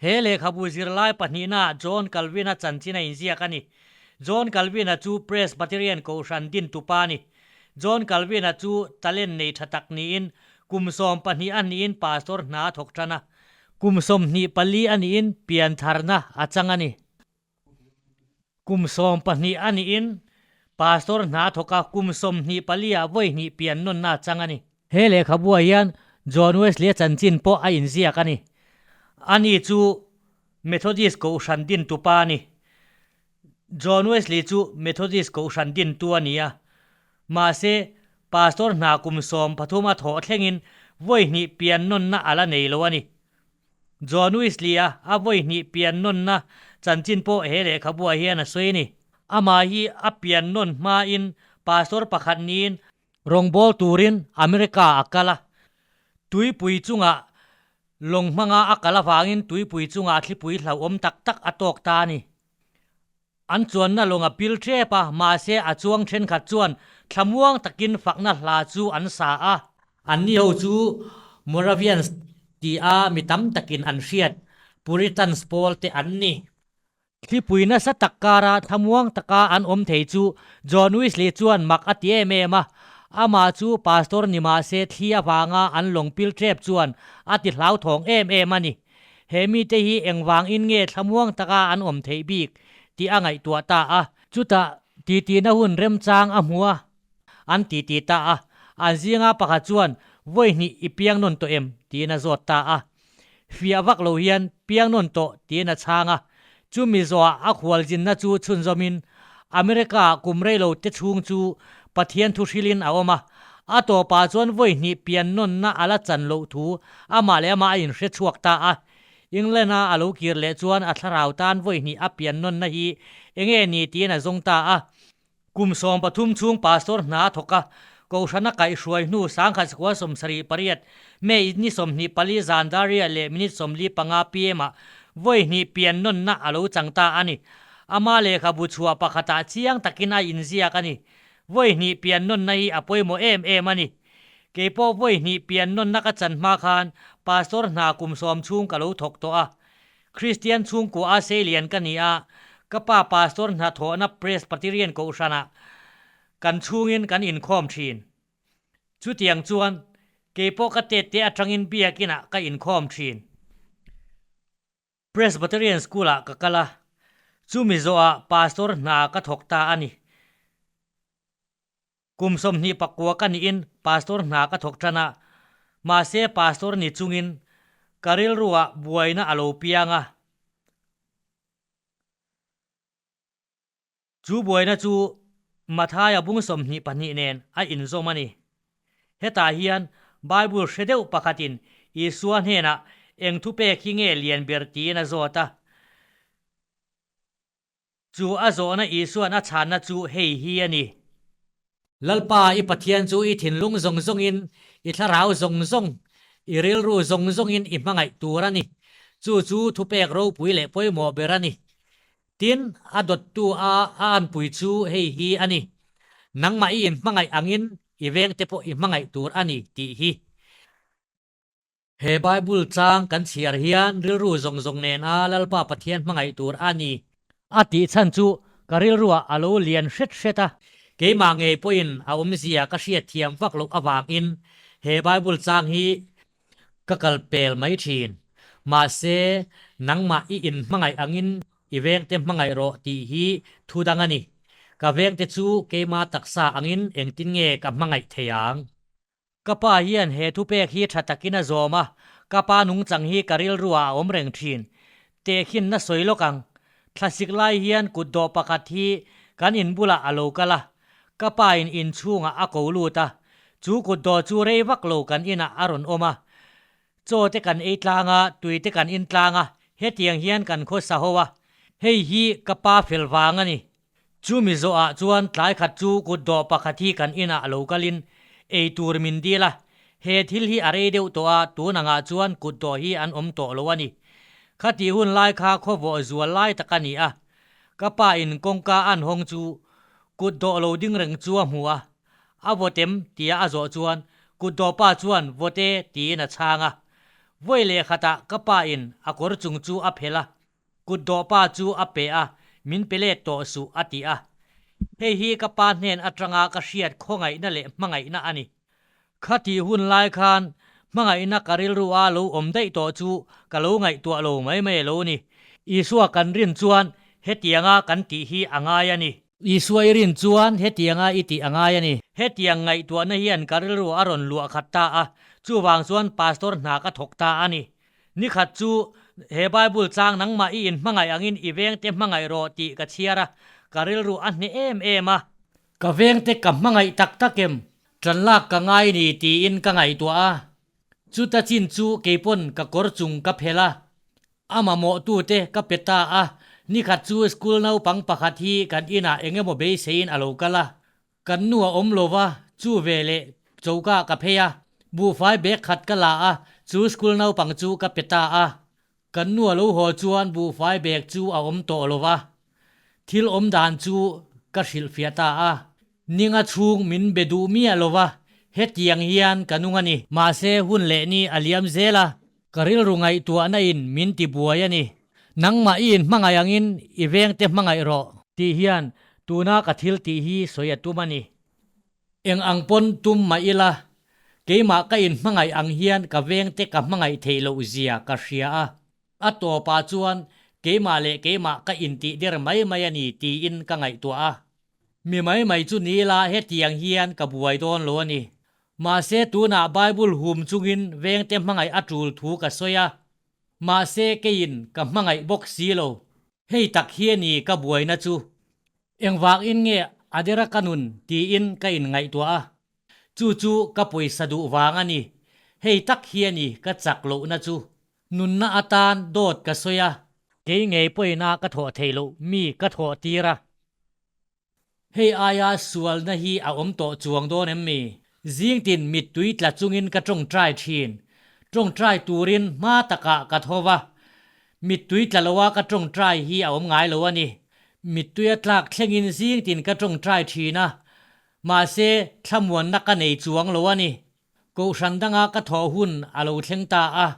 He lehkhabu zirlai pahnihnaah John Calvin-a chanchin a inziak a ni. John Calvin-a chu Presbyterian Kohhran dintupa a ni. John Calvin-a chu talent nei tha tak niin kum 12 a niin pastor hna a thawk tan a. Kum 24 a niin piantharna a chang a ni. Kum 12 a niin pastor hna a thawk a, kum 24 ah vawi hnih pian nawnna a chang a ni. He lehkhabuah hian John Wesley-a chanchin pawh a inziak a ni. Ani chu Methodist Kohhran dintupa a ni. John Wesley chu Methodist Kohhran dintu a ni a. Mahse, pastor hna kum 13 a thawh thlengin vawi hnih pian nawnna a la nei lo a ni. John Wesley-a a vawi hnih pian nawnna chanchin pawh he lehkhabuah hian a sawi a ni. Amah hi a pian nawn hmain pastor pakhat niin Rawngbâwl turin America a kal a, tuipui chungah lawng hmanga a kal avangin tuipui chungah thlipui hlauhawm tak tak a tawk ta a ni. An chuanna lawng a pil ṭep a, mahse a chuang ṭhenkhat chuan thlamuang takin fakna hla chu an sa a. Anni ho chu Moravians ti a mi tam takin an hriat Puritans pawl te an ni. Thlipui nasa tak kara thlamuang taka an awm thei chu John Wesley chuan mak a ti em em a. Amah chu pastor ni mah se thli avanga an lawng pil ṭep chuan a ti hlauthawng em em a ni. He mite hi engvangin nge thlamuang taka an awm theih bik tih a ngaihtuah ta a. Chutah titina hun remchang a hmu a, an titi ta a. An zinga pakhat chuan, Vawi hnih i piang nawn tawh em? tiin a zawt ta a. Fiah vak lo hian piang nawn tawh tiin a chhang a. Chumi zawhah a khualzinna chu chhunzawmin America-ah kum rei lo te chhung chu Pathian thu hrilhin a awm a. A tawpah chuan vawi hnih pian nawnna a la chan loh thu amah leh amah a inhre chhuak ta a. England-a a lo kir leh chuan a thlarau tan vawi hnih a pian nawnna hi enge ni tiin a zawng ta a. Kum 13 chhung pastor hna a thawk a, Kohhran a kaihhruai hnu 1978 May ni 24 zan dar riah leh minute 45 pm ah vawi hnih pian nawnna a lo chang ta a ni. Ama lehkhabu chhuah pakhatah chiang takin a inziak a ni. Vawi hnih pian nawnna hi a pawimawh em em a ni. Keipawh vawi hnih pian nawnna ka chan hma khan pastor hna kum 10 chhung ka lo thawk tawh a. Kristian chhungkua a seilian ka ni a, ka pa pastor hnathawhna Presbyterian Kohhranah kan chhungin kan inkhawm thin. Chutiang chuan keipawh ka tette atangin biakinah ka inkhawm thin. Presbyterian School-ah ka kal a, chumi zawhah pastor hna ka thawk ta a ni. Kum 29 ka niin pastor hna ka thawk tan a, mahse pastor ni chungin ka rilruah buaina a lo piang a. Chu buaina chu Mathaia bung 22 nen a inzawm a ni. Hetah hian Bible hre deuh pakhatin Isua hnenah eng thupek hi nge lian ber tiin a zawt a. Chu a zawhna Isua'n a chhanna chu hei hi a ni. Lalpa i Pathian chu i thinlung zawng zawngin, i thlarau zawng zawng, i rilru zawng zawngin i hmangaih tur a ni. Chu chu thupek ropui leh pawimawh ber a ni. Tin, a dawttu a a anpui chu hei hi a ni, Nangmah i inhmangaih angin i vengte pawh i hmangaih tur a ni tih hi. He Bible chang kan chhiar hian rilru zawng zawng nena Lalpa Pathian hmangaih tur a ni. A tih chhan chu ka rilruah a lo lian hret hret a. Keimah ngei pawhin a awmzia ka hriat thiam vak loh avangin he Bible chang hi ka kal pel mai thin. Mahse, nangmah i inhmangaih angin i vengte hmangaih rawh tih hi thu dang a ni. Ka vengte chu keima taksa angin engtin nge ka hmangaih thei ang? Ka pa hian he thupek hi tha takin a zawm a, ka pa nungchang hi ka rilruah a awm reng thin. Tehkhinna sawi lawk ang. Thlasik lai hian kutdawh pakhat hi kan in bulah a lo kal a, ka pa in inchhungah a ko lut a, chu kutdawh chu rei vak lo kan inah a rawn awm a. Chaw te kan ei tlang a, tui te kan in tlang a, hetiang hian kan khawsa ho a, hei hi ka pa fel vang a ni. Chumi zawhah chuan tlai khat chu kut dawh pakhat hi kan inah lo kalin ei tur min dil a, he thil hi a rei deuh tawh a, tun angah chuan kut dawh hi an awm tawh lo a ni. Khatih hun lai kha khawvawh zual lai tak a ni a, ka pa in kawngka an hawng chu kut dawh lo ding reng chu a hmu a, a vawtem tia a zawh chuan kut dawh pa chuan vawte tiin a chhang a. Vawi leh khatah ka pa in a kawr chung chu a phelh a, Kut dawhpa chu a pe a, min pe let tawh suh a ti a. Hei hi ka pa hnen atanga ka hriat khawngaihna leh hmangaihna a ni. Khatih hun lai khan hmangaihna ka rilru a lo awm daih tawh chu ka lo ngaihtuah lo mai mai lo ni. Isua kan rin chuan hetianga kan tih hi a ngai a ni. Isua i rin chuan hetianga i tih a ngai a ni. Hetiang ngaihtuahna hian ka rilru a rawn luah khat ta a, chuvang chuan pastor hna ka thawk ta a ni. Ni khat chu he Bible chang nangmah i inhmangaih angin i vengte hmangaih rawh tih ka chhiar a, ka rilru a hneh em em a. Ka vengte ka hmangaih tak tak em? Ṭan lak ka ngai ni tiin ka ngaihtuah a. Chuta chin chu keipawn ka kawr chung ka phelh a, a mamawhtute ka pe ta a. Ni khat chu school naupang pakhat hi kan inah eng emaw beiseiin a lo kal a. Kan nu a awm lo va, chu ve leh choka ka phei a, buhfai bag khat ka la a, chu school naupang chu ka pe ta a. Kan nu a lo haw chuan buhfai bag chu a awm tawh lo va, thil awm dan chu ka hrilhfiah ta a. Ninga chhung min be duh miah lo va, hetiang hian ka nung a ni. Mahse hun leh ni a liam zel a, ka rilru ngaihtuahna in min ti buai a ni. Nangmah i inhmangaih angin i vengte hmangaih rawh. Tih hian tuna ka thil tih hi sawi a tum a ni. Eng ang pawn tum mah ila, keimah ka inhmangaih ang hian ka vengte ka hmangaih theih loh zia ka hria a. A tawpah chuan keimah leh keimah ka intih der mai mai a ni tiin ka ngaihtuah a. Mi mai mai chu ni ila hetiang hian ka buai dawn lo a ni. Mahse tunah Bible hum chungin vengte hmangaih a tul thu ka sawi a. Mahse keiin ka hmangaih bawk si lo. Hei tak hi a ni ka buaina chu. Engvak in nge a dera ka nun tiin ka inngaihtuah a. Chu chu ka pawisa duh vang a ni. Hei tak hi a ni ka chak lohna chu. Nunna atan dawt ka sawi a. Kei ngei pawina ka thawh theih loh mi ka thawh tir a. Hei aia sualna hi a awm tawh chuang dawn em mi? Zingtin mittui tla chungin ka tawngtai thin. Tawngtai turin hma takah ka tho va. Mittui tla loa ka tawngtai hi a awm ngai lo a ni. Mittui a tlak thlengin zingtin ka tawngtai thin a, mahse thlamuanna ka nei chuang lo a ni. Kohhran danga ka thawh hun a lo thleng ta a,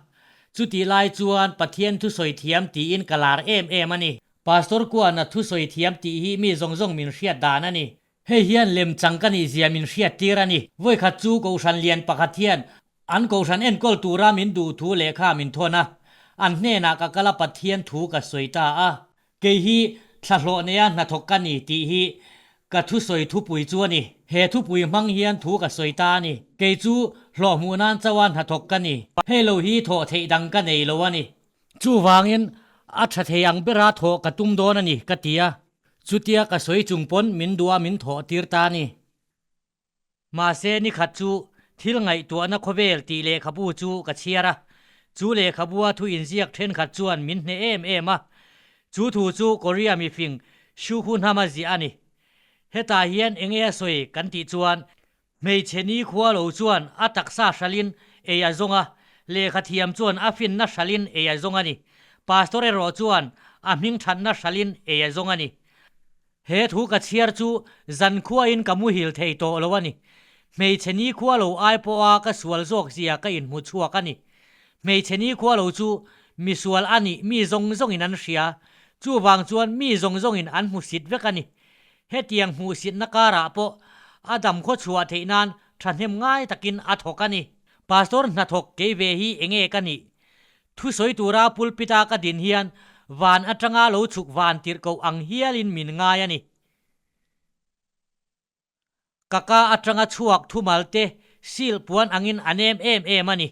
chutih lai chuan Pathian thusawi thiam tiin ka lar em em a ni. Pastor Kuana thusawi thiam tih hi mi zawng zawng min hriat dan a ni. Hei hian lemchang ka nih zia min hriat tir a ni. Vawikhat chu Kohhran lian pakhat hian an Kohhran enkawl tura min duh thu lehkha min thawn a, an hnenah ka kal a Pathian thu ka sawi ta a. Kei hi thlahlawh neia hnathawk ka ni tih hi ka thusawi thupui chu a ni. He thupui hmang hian thu ka sawi ta a ni. Kei chu hlawh hmuh nan chauha hnathawk ka ni. Hei lo hi thawh theih dang ka nei lo a ni. Chuvangin a tha thei ang bera thawh ka tum dawn a ni ka ti a. Chutia ka sawi chung pawn min duh a min thawh tir ta a ni. Mahse nikhat chu thil ngaihtuahna khawvel tih lehkhabu chu ka chhiar a, chu lehkhabua thu inziak thenkhat chuan min hneh em em a. Chu thu chu Korea mifing Shu Hu Hnama ziah a ni. Hetah hian enge a sawi kan tih chuan hmeichhe nikhua lo chuan a taksa hralhin ei a zawng a, lehkha thiam chuan a finna hralhin ei a zawng a ni. Pastor erawh chuan a hming thatna hralhin ei a zawng a ni. He thu ka chhiar chu zankhuain ka muhil thei tawh lo a ni. Hmeichhe nikhua lo ai pawha ka sual zawk zia ka inhmu chhuak a ni. Hmeichhe nikhua lo chu misual a nih mi zawng zawngin an hria, chuvang chuan mi zawng zawngin an hmusit vek a ni. Hetiang hmuhsitna karah pawh a dam khaw chhuah theih nan thahnem ngai takin a thawk a ni. Pastor hnathawk kei ve hi enge ka nih? Thusawi tura pulpit-a ka din hian van atanga lo chhuk van tirh koh ang hialin min ngai a ni. Ka ka atanga chhuak thumal te sil puan angin a nem em em a ni.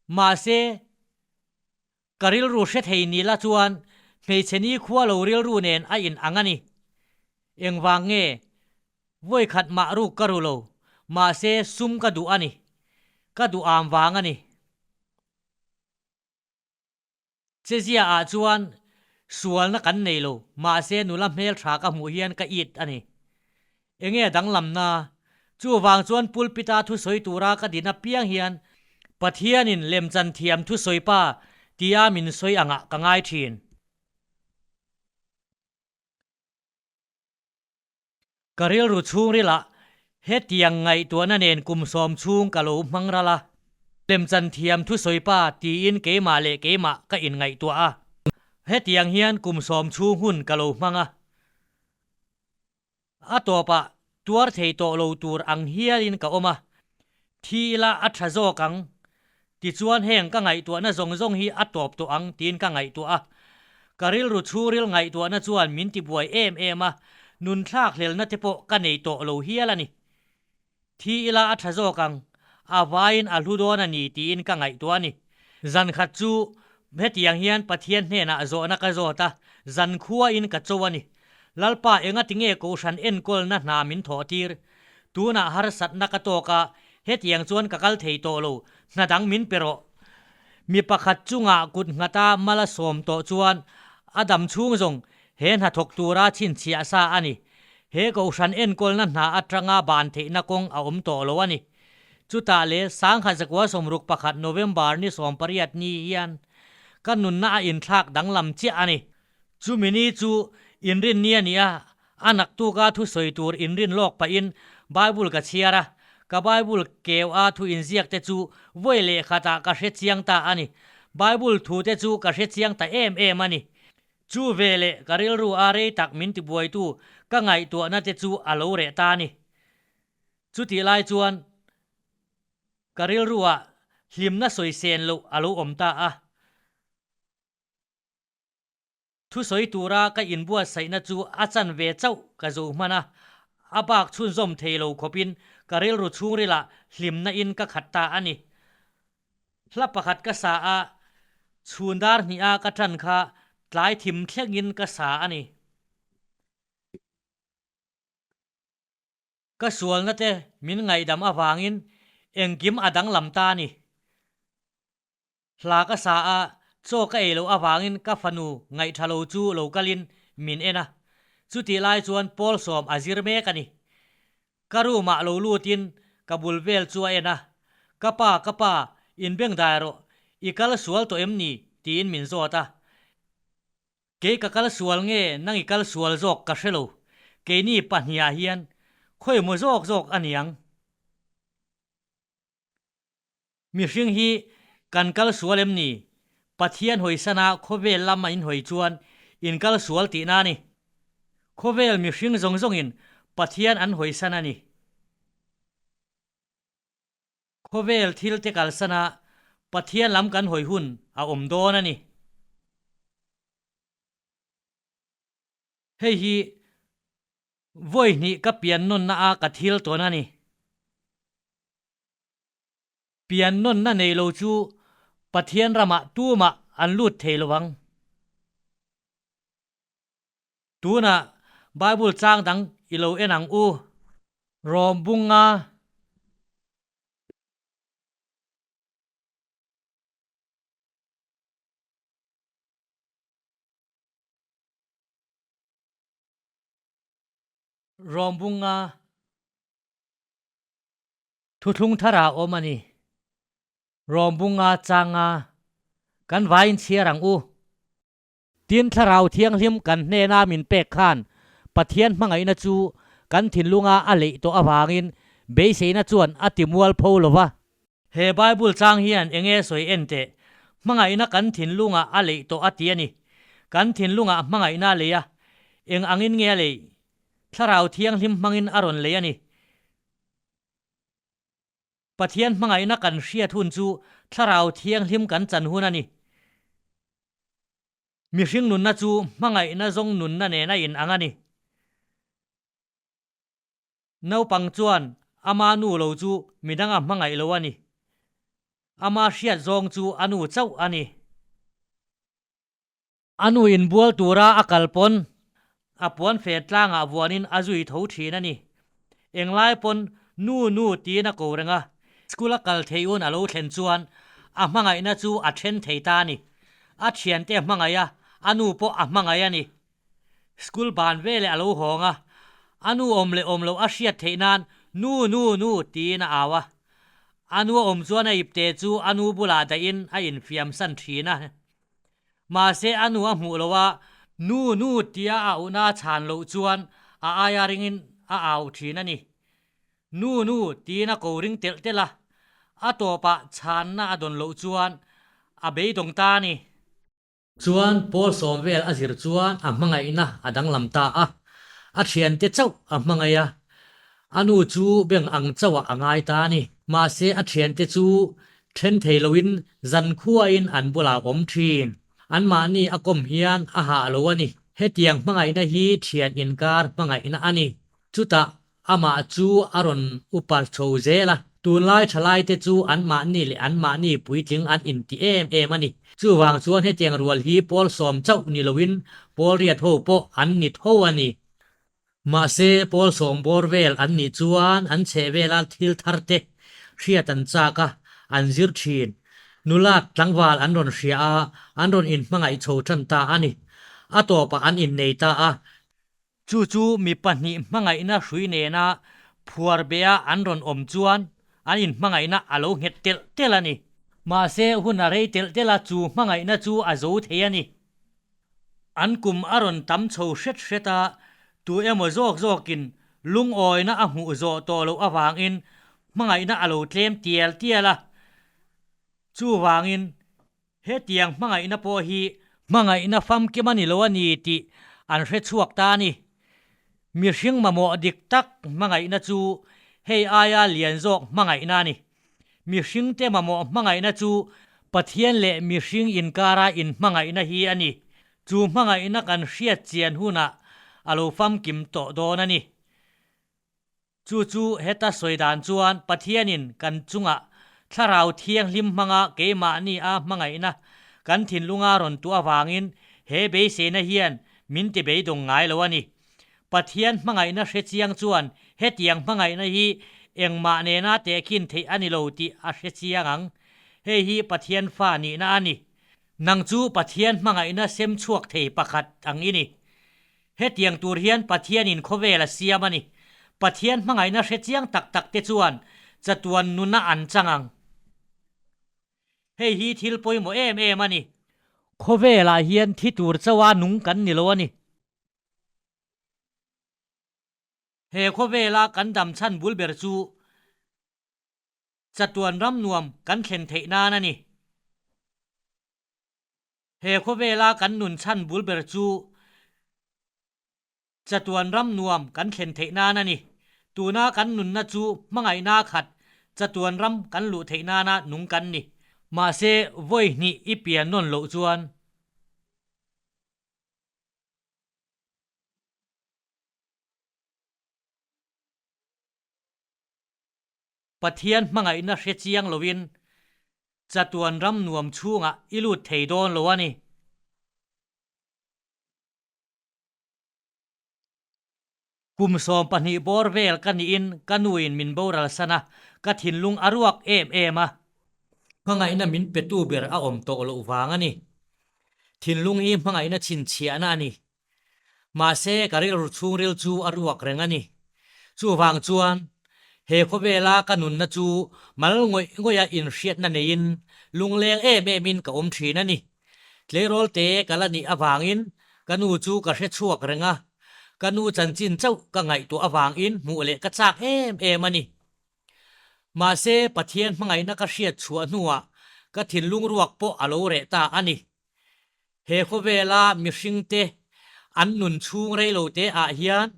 Mahse, ka rilru hre thei ni la chuan hmeichhe ni khua lo rilru nen a in ang a ni. Engvang nge? Vawikhat mah ruk ka ru lo, mahse sum ka duh a ni. Ka duh am vang a ni. Chezia ah chuan sualna kan nei lo, mahse nula hmeltha ka hmuh hian ka it a ni. Enge danglamna? Chuvang chuan pulpit-a thusawi tura ka din apiang hian Pathianin lemchan thiam thusawi pa tia min sawi angah ka ngai thin. Ka rilru chhungrilah hetiang ngaihtuahna nen kum 10 chhung ka lo hmang ral a. Lemchan thiam thusawi pa tiin keimah leh keimah ka inngaihtuah a. Hetiang hian kum 10 chhung hun ka lo hmang a. A tawpah tuar thei tawh lo tur ang hialin ka awm a. Thi ila a tha zawk ang. Tichuan heng ka ngaihtuahna zawng zawng hi a tawp tawh ang tiin ka ngaihtuah a. Ka rilru chhungril ngaihtuahna chuan min tibuai em em a, nunthlak hlelna te pawh ka nei tawh lo hial a ni. Thi ila a tha zawk ang, a vaiin a hlu dawn a ni tiin ka ngaihtuah a ni. Zan khat chu hetiang hian Pathian hnenah zawhna ka zawt a, zan khuain ka cho a ni. Lalpa engati nge Kohhran enkawlna hna min thawh tir? Tunah harsatna ka tawk a, hetiang chuan ka kal thei tawh lo, hna dang min pe rawh. Mi pakhat chungah kut nghata mal a sawm tawh chuan a dam chhung zawng he hna thawk tura chhinchhiah sa a ni. He Kohhran enkawlna hna atanga ban theihna kawng a awm tawh lo a ni. Chutah leh 1961 November ni 18 ni hian ka nunna a inthlak danglam chiah a ni. Chumi ni chu inrin ni a ni a, a naktuka thusawi tur inrin lawk pahin Bible ka chhiar a, ka Bible keu a thu inziak te chu vawi leh khatah ka hre chiang ta a ni. Bible thu te chu ka hre chiang ta em em a ni. Chu veleh ka rilru a rei tak min tibuaitu ka ngaihtuahna te chu a lo reh ta a ni. Chutih lai chuan ka rilruah hlimna sawi sen loh a lo awm ta a. Thusawi tura ka inbuatsaihna chu a chan ve chauh ka zo hman a, a bak chhunzawm thei lo khawpin ka rilru chhungrilah hlimna in ka khat ta a ni. Hla pakhat ka sa a, chhun dar hniha ka ṭan kha tlai thim thlengin ka sa a ni. Ka sualna te min ngaihdam avangin engkim a danglam ta a ni. Hla ka sa a, chaw ka ei loh avangin ka fanu ngaihtha lo chu lo kalin min en a. Chutih lai chuan pawl 10 a zir mek a ni. Ka room ah lo lutin ka bul vel chu a en a, Ka pa, ka pa, inbeng dai rawh, i kal sual tawh em ni? tiin min zawt a. Kei ka kal sual nge nang i kal sual zawk ka hre lo, keini pahniah hian khawimaw zawk zawk a niang. Mihring hi kan kal sual em ni? Pathian hawisana khawvel lam a inhawi chuan in kal sual tihna a ni. Khawvel mihring zawng zawngin Pathian an hawisan a ni. Khawvel thil te kalsana Pathian lam kan hawi hun a awm dawn a ni. Hei hi vawi hnih ka pian nawnna a ka thil tawn a ni. Pian nawnna nei lo chu Pathian ramah tumah an lut thei lo ang. Tunah Bible chang dang i lo en ang u. Rom bunga. Rom bunga. Thuthlung thar ah awm a ni. Rom bunga changa kan vaiin chhiar ang u. Tin Thlarau Thianghlim kan hnena min pek khan Pathian hmangaihna chu kan thinlunga a leih tawh avangin beiseina chuan a ti mual pho lo va. He Bible chang hian enge sawi en teh, hmangaihna kan thinlungah a leih tawh a ti a ni. Kan thinlungah hmangaihna a lei a, eng angin nge a leih? Thlarau Thianghlim hmangin a rawn lei a ni. Pathian hmangaihna kan hriat hun chu Thlarau Thianghlim kan chan hun a ni. Mihring nunna chu hmangaihna zawng nunna nen a inang a ni. Naupang chuan ama nu lo chu midang a hmangaih lo a ni. Ama hriat zawng chu a nu chauh a ni. A nu inbual tura a kal pawn a puan fe tlangah vuanin a zui tho thin a ni. Englai pawn nu nu tiin a ko reng a, school a kal theih un a lo thlen chuan a hmangaihna chu a then thei ta a ni. A thiante a hmangaih a, a nu pawh a hmangaih a ni. School ban veleh a lo hawng a, a nu awm leh awm loh a hriat theih nan nu nu nu tiin a au a. A nu a awm chuan a ipte chu a nu bulah dahin a infiam san thin a. Mahse a nu a hmuh lo a, nu nu tia a auhna a chhan loh chuan a aia ringin a au thin a ni. Nu nu tiin a ko ring telh telh a, a tawpah chhanna a dawn loh chuan a beidawng ta a ni. Chuan Paul sawm vel a zir chuan a hmangaihna a danglam ta a, a thiante chauh a hmangaih a, a nu chu beng ang chauhah a ngai ta a ni. Mahse a thiante chu then thei loin zankhuain an bulah a awm thin. Anmahni a kawm hian a hah lo a ni. Hetiang hmangaihna hi thian inkar hmangaihna a ni. Chutah Amah chu a rawn upa chho zel a, tunlai thalaite chu anmahni leh anmahni puitling an inti em em a ni. Chuvang chuan hetiang rual hi pawl sawm chauh ni loin pawl riat ho pawh an ni tho a ni. Mahse, pawl sawm bawr vel an nih chuan an chheh vela thil thar te hriat an chak a, an zir thin. Nula tlangval an rawn hria a, an rawn inhmangaih chho tan ta a ni. A tawpah an innei ta a. Chu chu mi pahnih hmangaihna hrui nena phuar bea an rawn awm chuan an inhmangaihna a lo nghet telh telh a ni. Mahse, hun a rei telh telh a, chu hmangaihna chu a zo thei a ni. An kum a rawn tam chho hret hret a, tu emaw zawk zawkin lungawina a hmuh zawh tawh loh avangin hmangaihna a lo tlem tial tial a. Chuvangin, Hetiang hmangaihna pawh hi hmangaihna famkim a ni lo a ni tih an hre chhuak ta a ni. Mihring mamawh dik tak hmangaihna chu hei aia lian zawk hmangaihna a ni. Mihringte mamawh hmangaihna chu Pathian leh mihring inkara inhmangaihna hi a ni. Chu hmangaihna kan hriat chian hunah a lo famkim tawh dawn a ni. Chu chu heta sawi dan chuan Pathianin kan chungah Thlarau Thianghlim hmanga keimahni a hmangaihna kan thinlunga rawn tuah avangin he beiseina hian min ti beidawng ngai lo a ni. Pathian hmangaihna hre chiang chuan hetiang hmangaihna hi engmah nena tehkhin theih a ni lo tih a hre chiang ang. Hei hi Pathian fa nihna a ni. Nang chu Pathian hmangaihna sem chhuak thei pakhat ang i ni. Hetiang tur hian Pathianin khawvel a siam a ni. Pathian hmangaihna hre chiang tak tak te chuan chatuan nuna an chang ang. Hei hi thil pawimawh em em a ni. Khawvelah hian thi tur chauha nung kan ni lo a ni. He khawvela kan dam chhan bul ber chu chatuan ram nuam kan thlen theih nan a ni. He khawvela kan nun chhan bul ber chu chatuan ram nuam kan thlen theih nan a ni. Tuna kan nunna chu hmangaihna khat chatuan ram kan luh theih nana nung kan ni. Mahse, vawi hnih i pian nawn loh chuan. Pathian hmangaihna hre chiang loin chatuan ram nuam chhungah i lut thei dawn lo a ni. Kum 12 bawr vel ka niin ka nuin min boral san a, ka thinlung a ruak em em a. Hmangaihna min petu ber a awm tawh loh vang a ni. Thinlung hi hmangaihna chhinchhiahna a ni. Mahse, ka rilru chhungril chu a ruak reng a ni. Chuvang chuan, he khawvela ka nunna chu mal ngawih ngawih a inhriatna neiin lungleng em emin ka awm thin a ni. Tleirawl te ka la nih avangin ka nu chu ka hre chhuak reng a, ka nu chanchin chauh ka ngaihtuah avangin hmuh leh ka chak em em a ni. Mahse, Pathian hmangaihna ka hriat chhuah hnuah ka thinlung ruak pawh a lo reh ta a ni. He khawvela mihringte an nun chhung reilote ah hian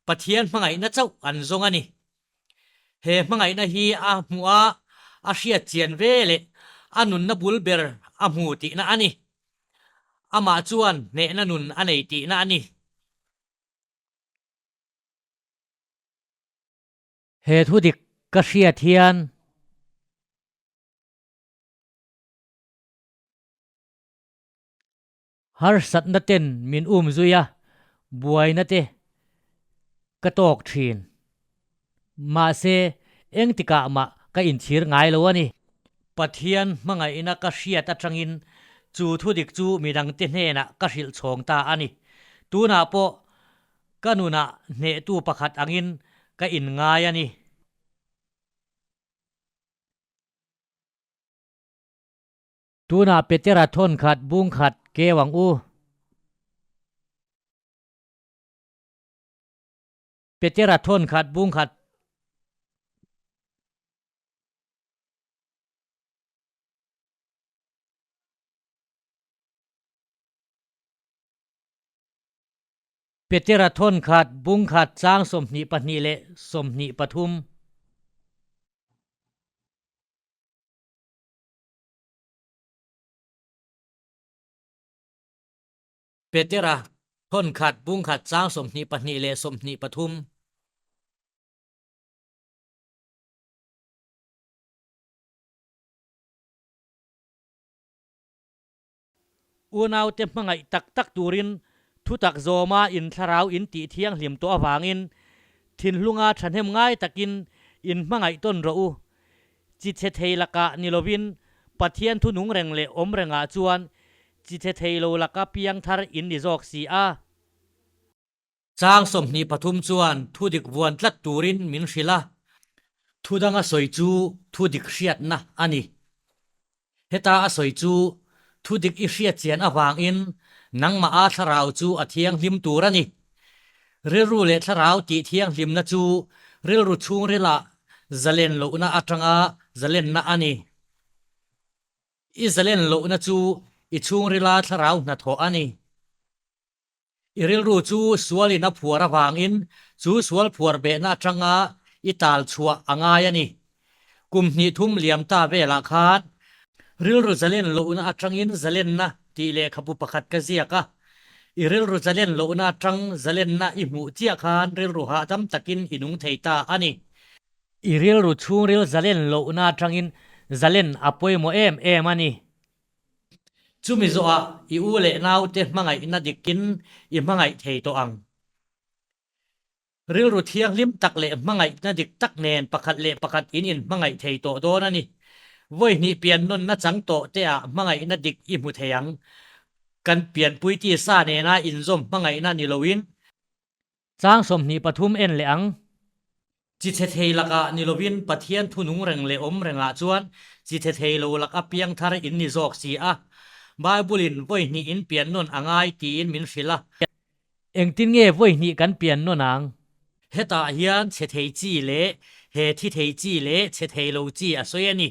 Pathian hmangaihna chauh an zawng a ni. He hmangaihna hi a hmuh a, a hriat chian ve leh a nunna bul ber a hmu tihna a ni. Amah chuan hnehna nun a nei tihna a ni. He thu dik ka hriat hian. Harsatna ten min um zui a, buaina te ka tawk thin. Mahse, engtikah mah ka inchhir ngai lo a ni. Pathian hmangaihna ka hriat atangin chu thudik chu midangte hnenah ka hrilh chhawng ta a ni. Tunah pawh ka nunah hnehtu pakhat angin ka inngai a ni. Tunah Petera thawn khat bung khat keu ang u. Petera thawn khat bung khat. Petera thawn khat bung khat chang 22 leh 23. Petera thawn khat bung khat chang 22 leh 23. Unaute hmangaih tak tak turin thutak zawma in thlarau in tih thianghlim tawh avangin thinhlunga thahnem ngai takin in hmangaih tawn rawh u. Chi chhe thei lakah ni lovin Pathian thu nung reng leh awm rengah chuan chi chhe thei lo laka piang thar in ni zawk si a. Chang 23 chuan thu dik vuan tlat turin min hrilh a, thu danga sawi chu thu dik hriatna a ni. Heta a sawi chu thu dik i hriat chian avangin nangmah a thlarau chu a thianghlim tur a ni. Rilru leh thlarau tih thianghlimna chu rilru chhungrilah zalen lohna atanga zalenna a ni. I zalen lohna chu i chhungrila thlarau hnathawh a ni. I rilru chu sualin a phuar avangin chu sual phuar behna atanga i tal chhuah a ngai a ni. Kum hnih thum liam ta velah khan rilru zalen lohna atangin zalenna tih lehkhabu pakhat ka ziak a. I rilru zalen lohna atang zalenna i hmuh chiah khan rilru hahdam takin i nung thei ta a ni. I rilru chhungril zalen lohna atangin zalen a pawimawh em em a ni. Chumi zawhah i u leh naute hmangaihna dikin i hmangaih thei tawh ang. Rilru thianghlim tak leh hmangaihna dik tak nen pakhat leh pakhat in inhmangaih thei tawh dawn a ni. Vawi hnih pian nawnna chang tawh teah hmangaihna dik i hmu thei ang. Kan pianpui tisa nena inzawm hmangaihna ni loin. Chang 23 en leh ang. Chi chhe thei lakah ni lovin Pathian thu nung reng leh awm rengah chuan chi chhe thei lo laka piang thar in ni zawk si a. Bible-in vawi hnih in pian nawn a ngai tiin min hrilh a. Engtin nge vawi hnih kan pian nawn ang? Hetah hian chhe thei chi leh he thi thei chi leh chhe thei lo chi a sawi a ni.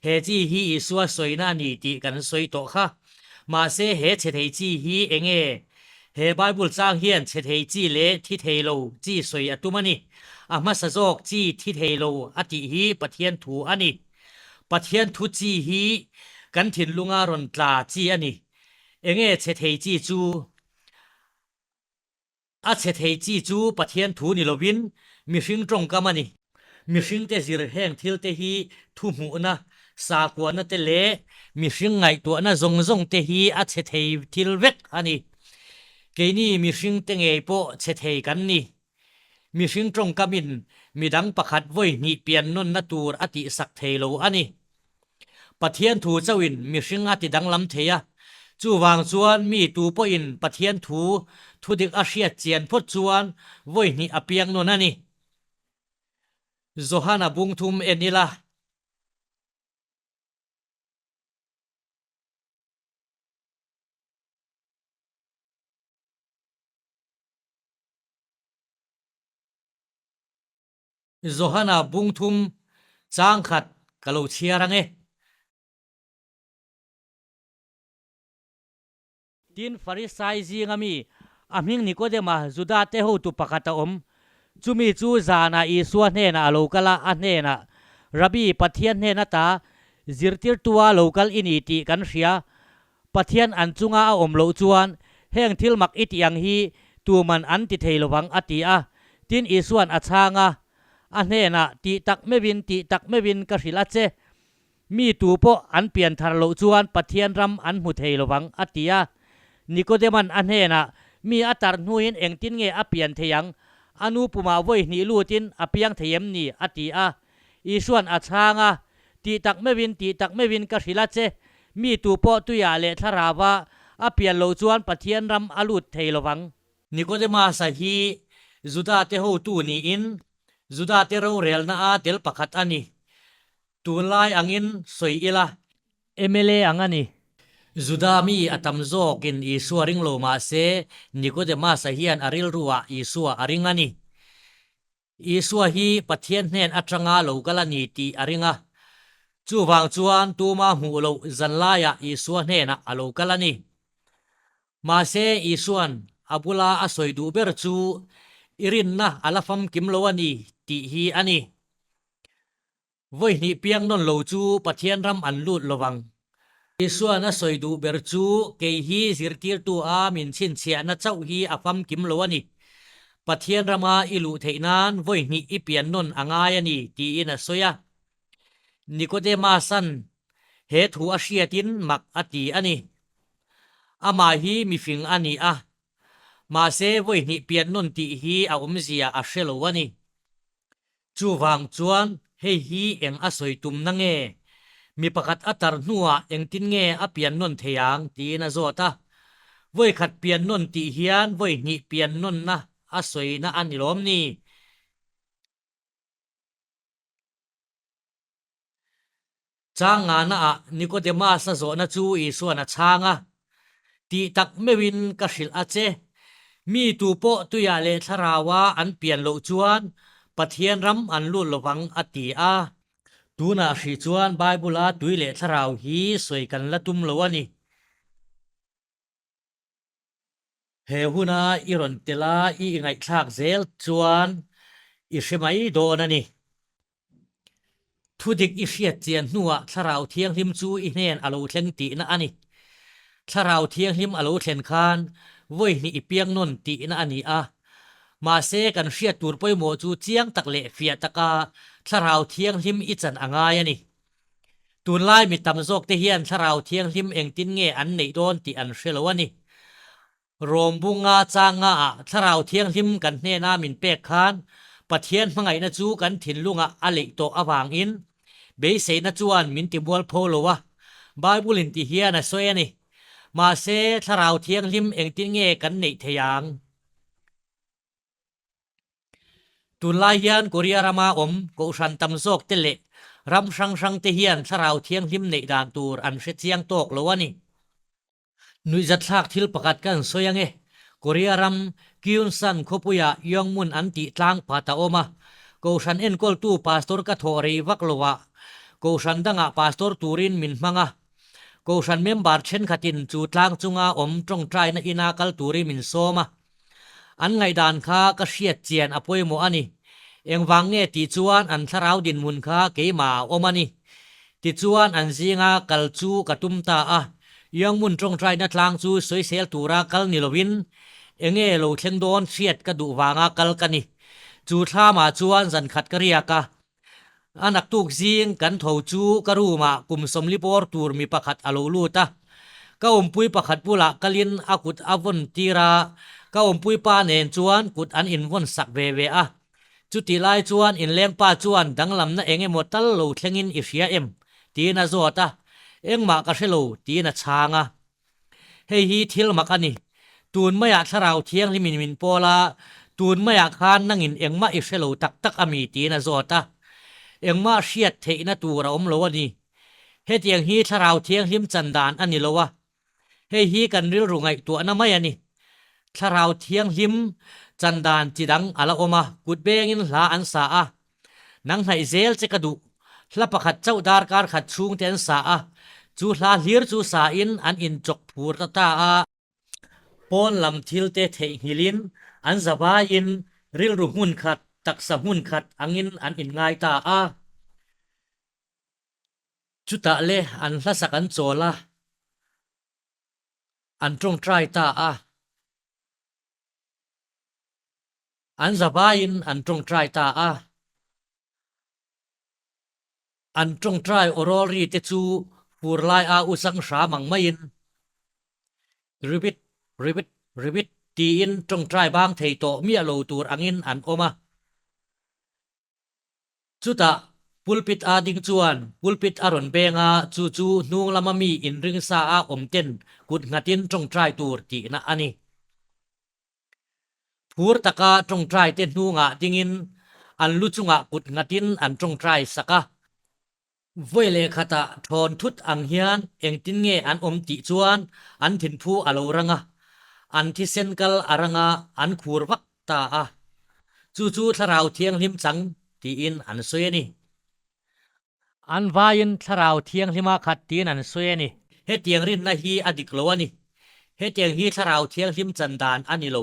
He chi hi Isua sawina a ni tih kan sawi tawh kha. Mahse he chhe thei chi hi enge? He Bible chang hian chhe thei chi leh thi thei lo chi sawi a tum a ni. A hmasa zawk chi thi thei lo a tih hi Pathian thu a ni. Pathian thu chi hi kan thinlunga rawn tla chi a ni. Enge chhe thei chi chu? A chhe thei chi chu Pathian thu ni lovin mihring tawngkam a ni. Mihringte zir heng thilte hi thu hmuhna, sakuahna te leh mihring ngaihtuahna zawng zawng te hi a chhe thei thil vek a ni. Keini mihringte ngei pawh chhe thei kan ni. Mihring tawngkamin midang pakhat vawi hnih pian nawnna tur a tihsak thei lo a ni. Pathian thu chauhin mihring a ti danglam thei a, chuvang chuan mi tu pawhin Pathian thu thudik a hriat chian phawt chuan vawi hnih a piang nawn a ni. Johana bungthum en ila. Johana bungthum Chang khat ka lo chhiar ang e. Tin, Farisai zinga mi, a hming Nikodema, Judate hotu pakhat a awm. Chumi chu zanah Isua hnenah a lo kal a, a hnenah, Rabbi, Pathian hnen ata zirtirtua lo kal i ni tih kan hria. Pathian an chunga a awm loh chuan heng thil mak i tih ang hi tuman an ti thei lovang, a ti a. Tin, Isua'n a chhang a, a hnenah, Tih tak meuhin, tih tak meuhin ka hrilh a che. Mi tu pawh an pian thar loh chuan Pathian ram an hmu thei lovang, a ti a. Nikodema'n a hnenah, Mi a tar hnuin engtin nge a pian thei ang? A nu pumah vawi hnih lutin a piang thei em ni? a ti a. Isua'n a chhang a, Tih tak meuhin, tih tak meuhin ka hrilh a che. Mi tu pawh tuiah leh thlarauva a pian loh chuan Pathian ram a lut thei lovang. Nikodemasa hi Judate hotu niin Judate rorelna a tel pakhat a ni. Tunlai angin sawi ila. Mla ang a ni. Juda mi a tam zawkin Isua ring lo mah se, Nikodemasa hian a rilruah Isua a ring a ni. Isua hi Pathian hnen atanga lo kal a ni tih a ring a. Chuvang chuan tuma hmuh loh zanlaiah Isua hnenah a lo kal a ni. Mahse, Isua'n a bula a sawi duh ber chu i rinna a la famkim lo a ni tih hi a ni. Vawi hnih piang nawn lo chu Pathian ram an lut lo vang. Isua'n a sawi duh ber chu kei hi zirtirtu a min chhinchhiahna chauh hi a famkim lo a ni. Pathian rama i luh theih nan vawi hnih i pian nawn a ngai a ni tiin a sawi a. Nicodemus-a'n he thu a hriatin mak a ti a ni. Amah hi mifing a ni a, mahse vawi hnih pian nawn tih hi a awmzia a hre lo a ni. Chuvang chuan hei hi eng a sawi tumna nge? Mi pakhat a tar hnuah engtin nge a pian nawn thei ang? tiin a zawt a. Vawi khat pian nawn tih hian vawi hnih pian nawnna a sawina a ni lawm ni? Chang ngana-ah Nicodemus-a zawhna chu Isua'n a chhang a, Tih tak meuhin ka hrilh a che, mi tu pawh tuiah leh thlaraua an pian loh chuan Pathian ram an lut lovang a ti a. Tunah hrih chuan Bible-a tui leh thlarau hi sawi kan la tum lo a ni. He huna i rawn tel a, i ingaihthlak zel chuan i hre mai dawn a ni. Thudik i hriat chian hnuah Thlarau Thianghlim chu i hnen a lo thleng tihna a ni. Thlarau Thianghlim a lo thlen khan vawi hnih i piang nawn tihna a ni a. Mahse kan hriat tur pawimawh chu chiang tak leh fiah taka Thlarau Thianghlim i chan a ngai a ni. Tunlai mi tam zawkte hian Thlarau Thianghlim engtin nge an neih dawn tih an hre lo a ni. Rom bunga changaah Thlarau Thianghlim kan hnena min pek khan Pathian hmangaihna chu kan thinlungah a leih tawh avangin beiseina chuan min ti mualpho lo a, Bible-in ti hian a sawi a ni. Mahse, Thlarau Thianghlim engtin nge kan neih thei ang? Tunlai hian Korea rama awm kohhran tam zawk te leh ram hrang hrang te hian thlarau thianghlim neih dan tur an hre chiang tawk lo a ni. Nuihzatthlak thil pakhat ka han sawi ange, Korea ram Kyunsan khawpuia Yongmun an tih tlang phat a awm a, kohhran enkawltu pastor ka thawh rei vak lo ah kohhran dangah pastor turin min hmang a, kohhran member thenkhatin chu tlang chunga awm tawngtaina ina kal turin min sawm a. An ngaihdan kha ka hriat chian a pawimawh a ni. Engvang nge tih chuan an thlarau dinhmun kha keimah a awm a ni. Tichuan an zinga kal chu ka tum ta a, Yangmun tawngtaina tlang chu sawisel tura kal ni lovin enge lo thleng dawn hriat ka duh vanga kal ka ni. Chu thlamah chuan zankhat ka riak a, A naktuk zing kan tho chu ka room ah kum sawmli bawr tur mi pakhat a lo lut a, ka awmpui pakhat bulah kalin a kut a vawn tir a, ka awmpui pa nen chuan kut an invawn sak ve ve a. Chutih lai chuan inleng pa chuan danglamna eng emaw tal lo thlengin i hria em? tiin a zawt a, engmah ka hre lo tiin a chhang a. Hei hi thil mak a ni. Tun maiah Thlarau Thianghlimin min pawl a, tun maiah khan nangin engmah i hre lo tak tak a mi tiin a zawt a. Engmah hriat theihna tur a awm lo a ni. Hetiang hi Thlarau Thianghlim chan dan a ni lo a. Hei hi kan rilru ngaihtuahna mai a ni. Thlarau Thianghlim chan dan chi dang a la awm a, kut bengin hla an sa a. Nang hnaih zel che ka duh. Hla pakhat chauh darkar khat chhung te an sa a, chu hla hlir chu sa in an inchawk phur ta ta a. Pawn lam thil te theihnghilhin an zavaiin rilru hmun khat, taksa hmun khat angin an inngai ta a. Chutah le an hlasak an chawl a, an tawngtai ta a. An zavaiin an tawngtai ta a. An tawngtai awrawl ri te chu fur lai a u chang hram ang maiin ribit, ribit, ribit tiin tawngtai bang thei tawh miah lo tur angin an awm a. Chutah pulpit a ding chuan pulpit a rawn beng a, chu chu hnung lama mi inring sa a awm ten kut nghatin tawngtai tur tihna a ni. Phur taka tawngtai te hnungah dingin an lu chungah kut nghatin an tawngtai sak a. Vawi leh khatah thawn thut ang hian engtin nge an awm tih chuan an thinphu a lo rang a, an thisen kal a rang a, an khur vak ta a. Chu chu Thlarau Thianghlim chang tiin an sawi a ni. An vaiin Thlarau Thianghlima khat tiin an sawi a ni. Hetiang rinna hi a dik lo a ni. Hetiang hi Thlarau Thianghlim chan dan a ni lo.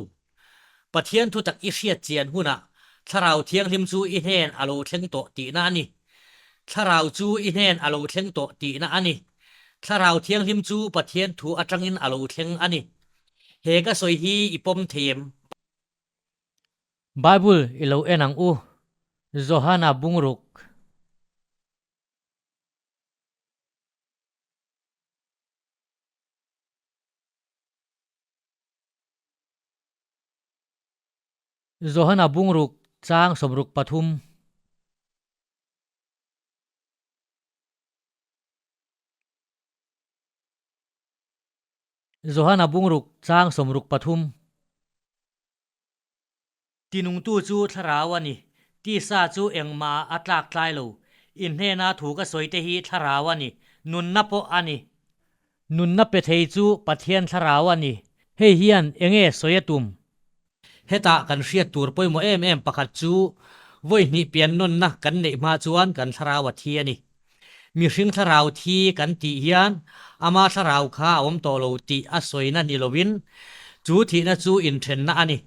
Pathian thutak i hriat chian hunah Thlarau Thianghlim chu i hnen a lo thleng tawh tihna a ni. Thlarau chu i hnen a lo thleng tawh tihna a ni. Thlarau Thianghlim chu Pathian thu atangin a lo thleng a ni. He ka sawi hi i pawm thei em? Bible i lo en ang u, Johana bungruk. Johana bungruk chang 63. Johana bungruk chang 63. Tinungtu chu thlarau a ni. Tisa chu engmah a tlak tlai lo. In hnena thu ka sawi te hi thlarau a ni. Nunna pawh a ni. Nunna pe thei chu Pathian thlarau a ni. Hei hian enge sawi a tum? Hetah kan hriat tur pawimawh em em pakhat chu vawi hnih pian nawnna kan neih hma chuan kan thlarau a thi a ni. Mihring thlarau thi kan tih hian ama thlarau kha a awm tawh lo tih a sawina ni lovin chu thihna chu inthenna a ni.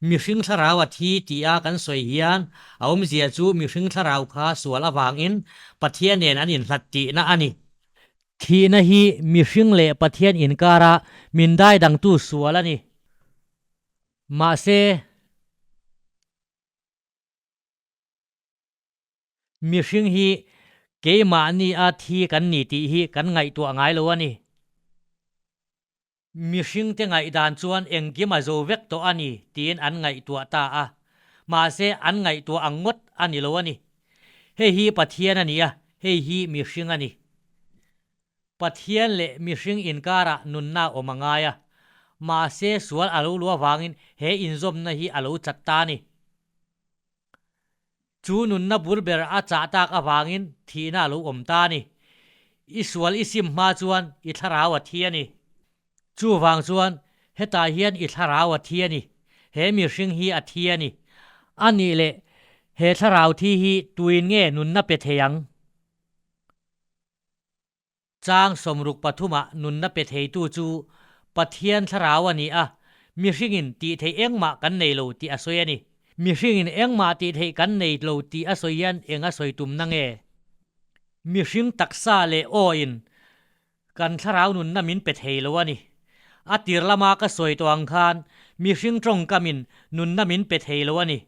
Mihring thlarau a thi tih a kan sawi hian a awmzia chu mihring thlarau kha sual avangin Pathian nen an inhlat tihna a ni. Thihna hi mihring leh Pathian inkara min daidangtu sual a ni. Mahse, mihring hi keimahni a thi kan ni tih hi kan ngaihtuah ngai lo a ni. Mihringte ngaihdan chuan engkim a zo vek tawh a ni tiin an ngaihtuah ta a, mahse an ngaihtuah ang ngawt a ni lo a ni. Hei hi Pathian a ni a, hei hi mihring a ni. Pathian leh mihring inkarah nunna a awm a ngai a, mahse sual a lo luah vangin he inzawmna hi a lo chat ta a ni. Chu nunna bul ber a chah tak avangin thihna a lo awm ta a ni. I sual i sim hma chuan i thlarau a thi a ni. Chuvang chuan hetah hian i thlarau a thi a ni. He mihring hi a thi a ni. A nih leh he thlarau thi hi tuin nge nunna pe thei ang? Chang 63 ah nunna pe theitu chu Pathian thlarau a ni a, mihringin tih theih engmah kan nei lo tih a sawi a ni. Mihringin engmah tih theih kan nei lo tih a sawi hian eng a sawi tumna nge? Mihring taksa leh aw in kan thlarau nunna min pe thei lo a ni. A tir lama ka sawi tawh ang khan mihring tawngkamin nunna min pe thei lo a ni.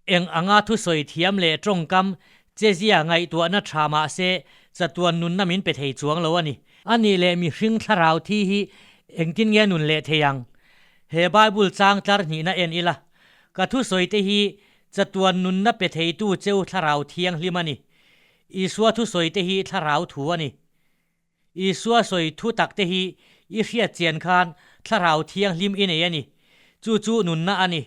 Eng anga thusawi thiam leh tawngkam chezia ngaihtuahna tha mah se chatuan nunna min pe thei chuang lo a ni. A nih leh mihring thlarau thi hi engtin nge nun leh thei ang? He Bible chang tlar hnihna en ila, Ka thusawi te hi chatuan nunna pe theitu cheu thlarau thianghlim a ni. Isua thusawi te hi thlarau thu a ni. Isua sawi thu tak te hi i hriat chian khan thlarau thianghlim i nei a ni. Chu chu nunna a ni.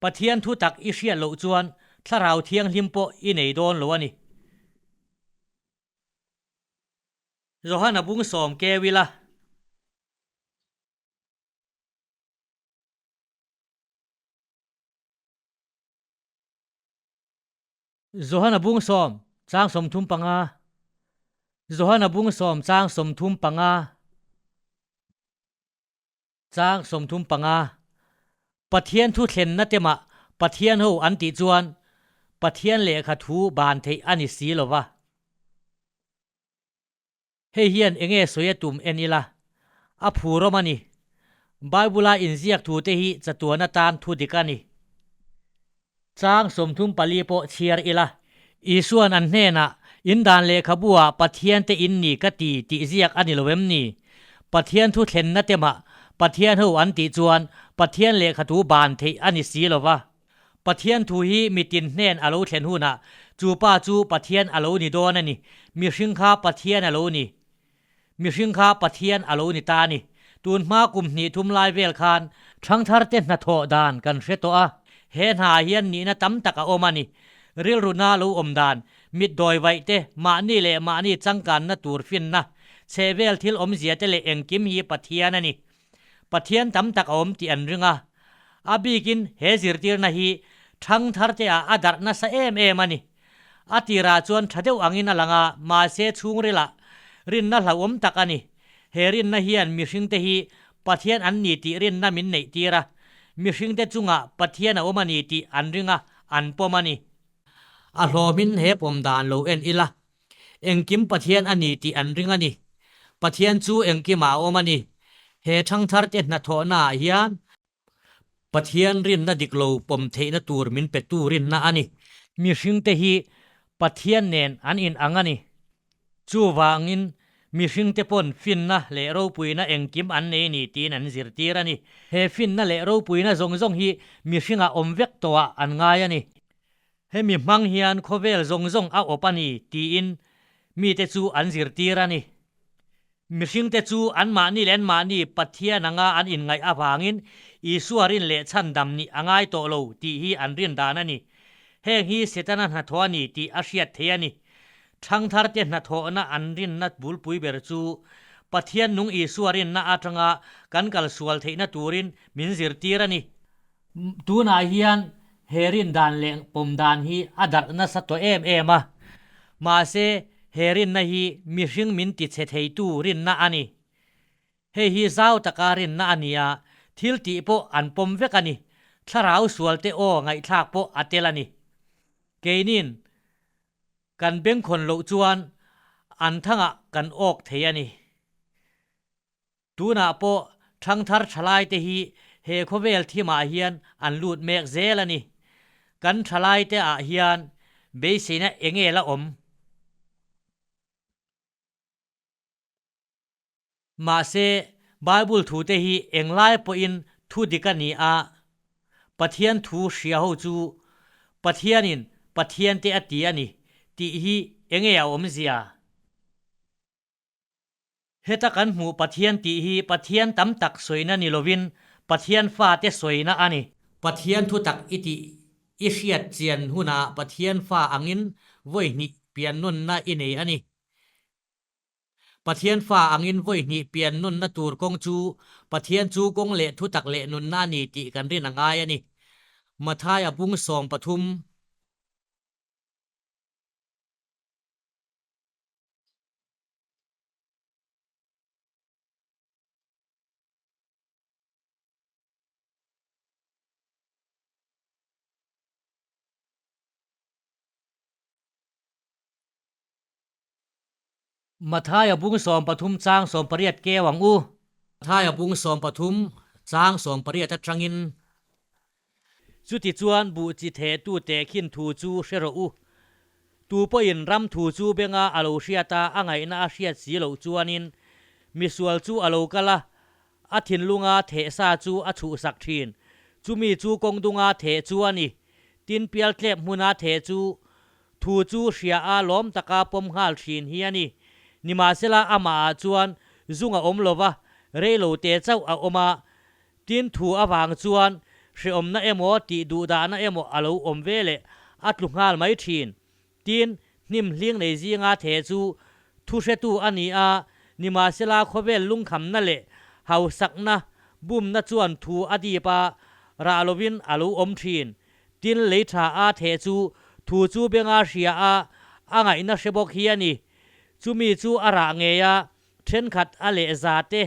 Pathian thu tak i hriat loh chuan Thlarau Thianghlim pawh i nei dawn lo a ni. Johana bung sawm keu ila. Johana bung sawm chang 35 Johana bung sawm chang 35 Chang 35 Pathian thu thlenna te mah Pathian ho an tih chuan Pathian lehkha thu ban theih a ni si lo va. Hei hian enge sawi a tum en ila, a phurawm a ni. Bible-a inziak thute hi chatuan atan thu dik a ni. Chang 34 pawh chhiar ila. Isuan an hnenah, In dan lehkhabu-ah Pathian te in ni ka ti tih ziak a ni lo em ni? Pathian thu thlenna te mah Pathian ho an tih chuan Pathian lehkhathu ban theih a ni si lo va. Pathian thu hi mitin hnen a lo thlen hunah chu pa chu Pathian a lo ni dawn a ni. Mihring kha Pathian a lo ni. Mihring kha Pathian a lo ni ta a ni. Tun hma kum hnih thum lai vel khan ṭhangtharte hnathawh dan kan hre tawh a. He hnaah hian nihna tam tak a awm a ni. Rilruna lo awm dan, mit dawi vaih te, mahni leh mahni changkanna tur finna, chhehvel thil awmzia te leh engkim hi Pathian a ni. Pathian tam tak a awm tih an ring a. A bikin he zirtirna hi ṭhangtharte ah a darh nasa em em a ni. A tirah chuan ṭha deuh angin a lang a, mahse chhungrilah rinna hlauhawm tak a ni. He rinna hian mihringte hi Pathian an ni tih rinna min neih tir a, mihringte chungah Pathian a awm a ni tih an ring a, an pawm a ni. A hlawmin he pawm dan lo en ila, engkim Pathian a ni tih an ring a ni. Pathian chu engkimah a awm a ni. He ṭhangtharte hnathawhnaah hian Pathian rinna dik lo pawm theihna tur min petu rinna a ni. Mihringte hi Pathian nen an inang a ni. Chuvangin mihringte pawn finna leh ropuina engkim an nei ni tiin an zirtir a ni. He finna leh ropuina zawng zawng hi mihringah awm vek tawhah an ngai a ni. Hemi hmang hian khawvel zawng zawng a awp a ni tiin mite chu an zirtir a ni. Mihringte chu anmahni leh anmahni Pathian anga an inngaih avangin Isua rin leh chhandam nih a ngai tawh lo tih hi an rin dan a ni. Heng hi Setana hnathawh a ni tih a hriat theih a ni. Thangtharte hnathawhna an rinna bulpui ber chu Pathian nung Isua rinna atanga kan kal sual theihna turin min zirtir a ni. Tunah hian he rin dan leh pawm dan hi a darh nasa tawh em em a, mahse he rinna hi mihring min ti chhe theitu rinna a ni. Hei hi zau taka rinna a ni a, thil tih pawh an pawm vek a ni, thlarau sualte aw ngaihthlak pawh a tel a ni. Keinin kan bengkhawn loh chuan an thangah kan awk thei a ni. Tunah pawh ṭhangthar ṭhalaite hi he khawvel thimah hian an lut mek zel a ni. Kan ṭhalaite ah hian beiseina enge la awm? Mahse, Bible thute hi englai pawhin thu dik a ni a, Pathian thu hria ho chu Pathianin Pathiante a ti a ni tih hi enge a awmzia? Heta kan hmuh Pathian tih hi Pathian tam tak sawina ni lovin Pathian fate sawina a ni. Pathian thu tak i tih i hriat chian hunah Pathian fa angin vawi hnih pian nunna i nei a ni. Pathian fa angin vawi hnih pian nunna tur kawng chu Pathian chu kawng leh thu tak leh nunna a ni tih kan rin a ngai a ni. Mathaia bung 13. Mathaia bung 13 chang 18 keu ang u. Mathaia bung 13 chang 18 atangin. Chutichuan buh chi thehtu tehkhin thu chu hre rawh u. Tu pawhin ram thu chu benga a lo hriat a, a ngaihna a hriat si loh chuanin misual chu a lo kal a, a thinlunga theh sa chu a chhuhsak thin. Chumi chu kawng dunga theh chu a ni. Tin pialtlep hmuna theh chu thu chu hria a lawm taka pawm nghal thin hi a ni. Nimahsela amahah chuan zung a awm lova, reilote chauh a awm a, Tin thu avang chuan hreawmna emaw tih duhdahna emaw a lo awm ve leh a tlu nghal mai thin. Tin, hnim hling nei zinga the chu thu hretu a ni a, nimahsela khawvel lungkhamna leh hausakna bumna chuan thu a dip a, rah lovin a lo awm thin. Tin, lei tha a the chu Thu chu benga hria a, a ngaihna hre bawk hi a ni. Chumi chu a rah ngei a, thenkhat a leh za te,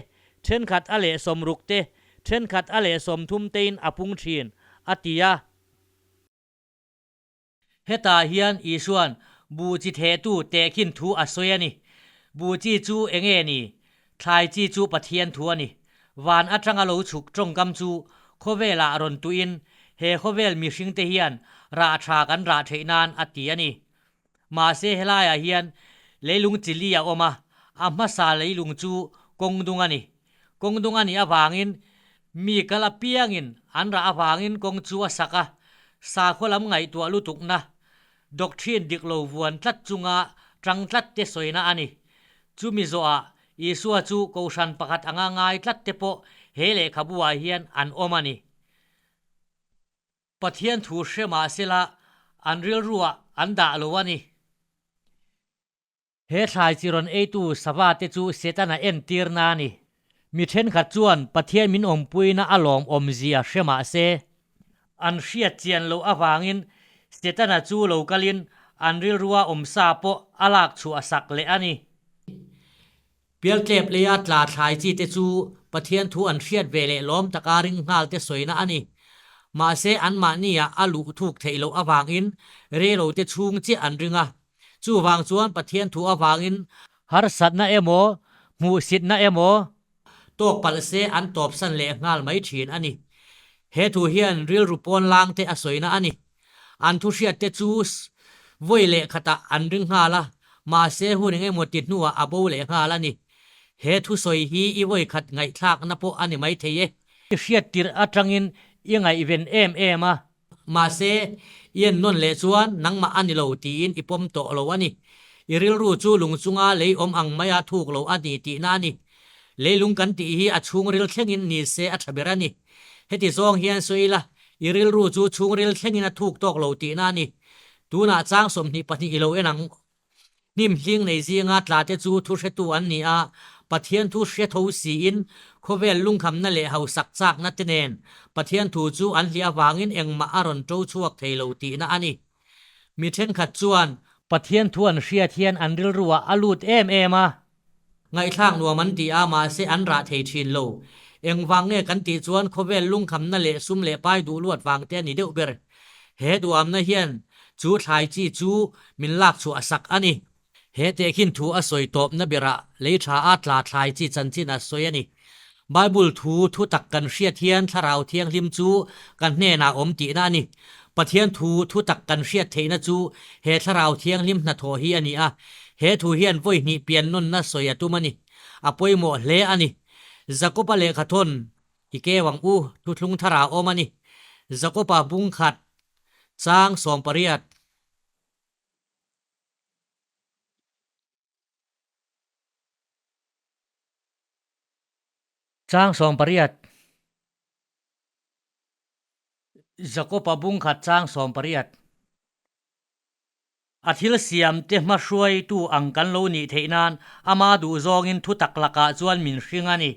thenkhat a leh sawmruk te, thenkhat a leh 30 tein a pung thin, a ti a. Hetah hian Isua'n buh chi thehtu tehkhin thu a sawi a ni. Buh chi chu enge ni? Thlai chi chu Pathian thu a ni. Van atanga lo chhuk tawngkam chu khawvelah rawn tuin he khawvel mihringte hian rah tha kan rah theih nan a ti a ni. Mahse helaiah hian leilung chi li a awm a, a hmasa leilung chu kawng dung a ni. Kawng dung a nih avangin mi kal apiangin an rah avangin kawng chu a sak a, sakhaw lam ngaihtuah lutukna, doctrine dik lo vuan tlat chunga tang tlat te sawina a ni. Chumi zawhah Isua chu kohhran pakhat anga ngai tlat te pawh he lehkhabu-ah hian an awm a ni. Pathian thu hre mah sela an rilruah an dah lo a ni. He thlai chi rawn eitu sava te chu Setana entirna a ni. Mi thenkhat chuan Pathian min awmpuina a lawm awmzia hre mah se, an hriat chian loh avangin Setana chu lo kalin an rilrua awmsa pawh a lak chhuah sak leh a ni. Pialtlep leia tla thlai chi te chu Pathian thu an hriat ve leh lawm taka ring nghal te sawina a ni. Mahse anmahniah a luh thuk theih loh avangin relo te chhung chiah an ring a. Chuvang chuan Pathian thu avangin harsatna emaw, hmuhsitna emaw tawk palh se an tawpsan leh nghal mai thin a ni. He thu hian rilru pawn lang te a sawina a ni. An thu hriat te chu vawi leh khatah an ring nghal a, mahse hun eng emaw ti hnuah a bo leh nghal a ni. He thusawi hi i vawi khat ngaihthlakna pawh a ni maithei e. I hriat tirh atangin i ngaihven em em a. Mahse, i en nawn leh chuan nangmah a ni lo tiin i pawm tawh lo a ni. I rilru chu lung chunga lei awm ang maia thuk lo a ni tihna a ni. Leilung kan tih hi a chhungril thlengin ni se a tha ber a ni. Heti zawng hian sawi ila, i rilru chu chhungril thlengin a thuk tawk lo tihna a ni. Tunah chang 22 i lo en ang. Hnim hling nei zinga tlate chu thuhretu an ni a, Pathian thu hre tho siin khawvel lungkhamna leh hausak chakna te nen Pathian thu chu an hliah avangin engmah a rawn to chhuak thei lo tihna a ni. Mi thenkhat chuan Pathian thu an hriat hian an rilruah a lut em em a. Ngaihthlak nuam an ti a, mahse an rah thei thin lo. Engvang nge kan tih chuan khawvel lungkhamna leh sum leh pai duh luat vang te a ni deuh ber. He duhamna hian chu thlai chi chu min lak chhuah a sak a ni. He tehkhin thu a sawi tawpna berah lei tha a tla thlai chi chanchin a sawi a ni. Bible thu thu tak kan hriat hian Thlarau Thianghlim chu kan hnenah awm tihna a ni. Pathian thu thu tak kan hriat theihna chu he Thlarau Thianghlim hnathawh hi a ni a. He thu hian vawi hnih pian nawnna sawi a tum a ni. A pawimawh hle a ni. Jakoba lehkhathawn i keu ang u, thuthlung thar ah awm a ni. Jakoba bung khat chang 18. Chang 18. Jakoba bung khat chang 18. A thil siam te hmahruaitu ang kan lo nih theih nan ama duh zawngin thu tak lakah chuan min hring a ni.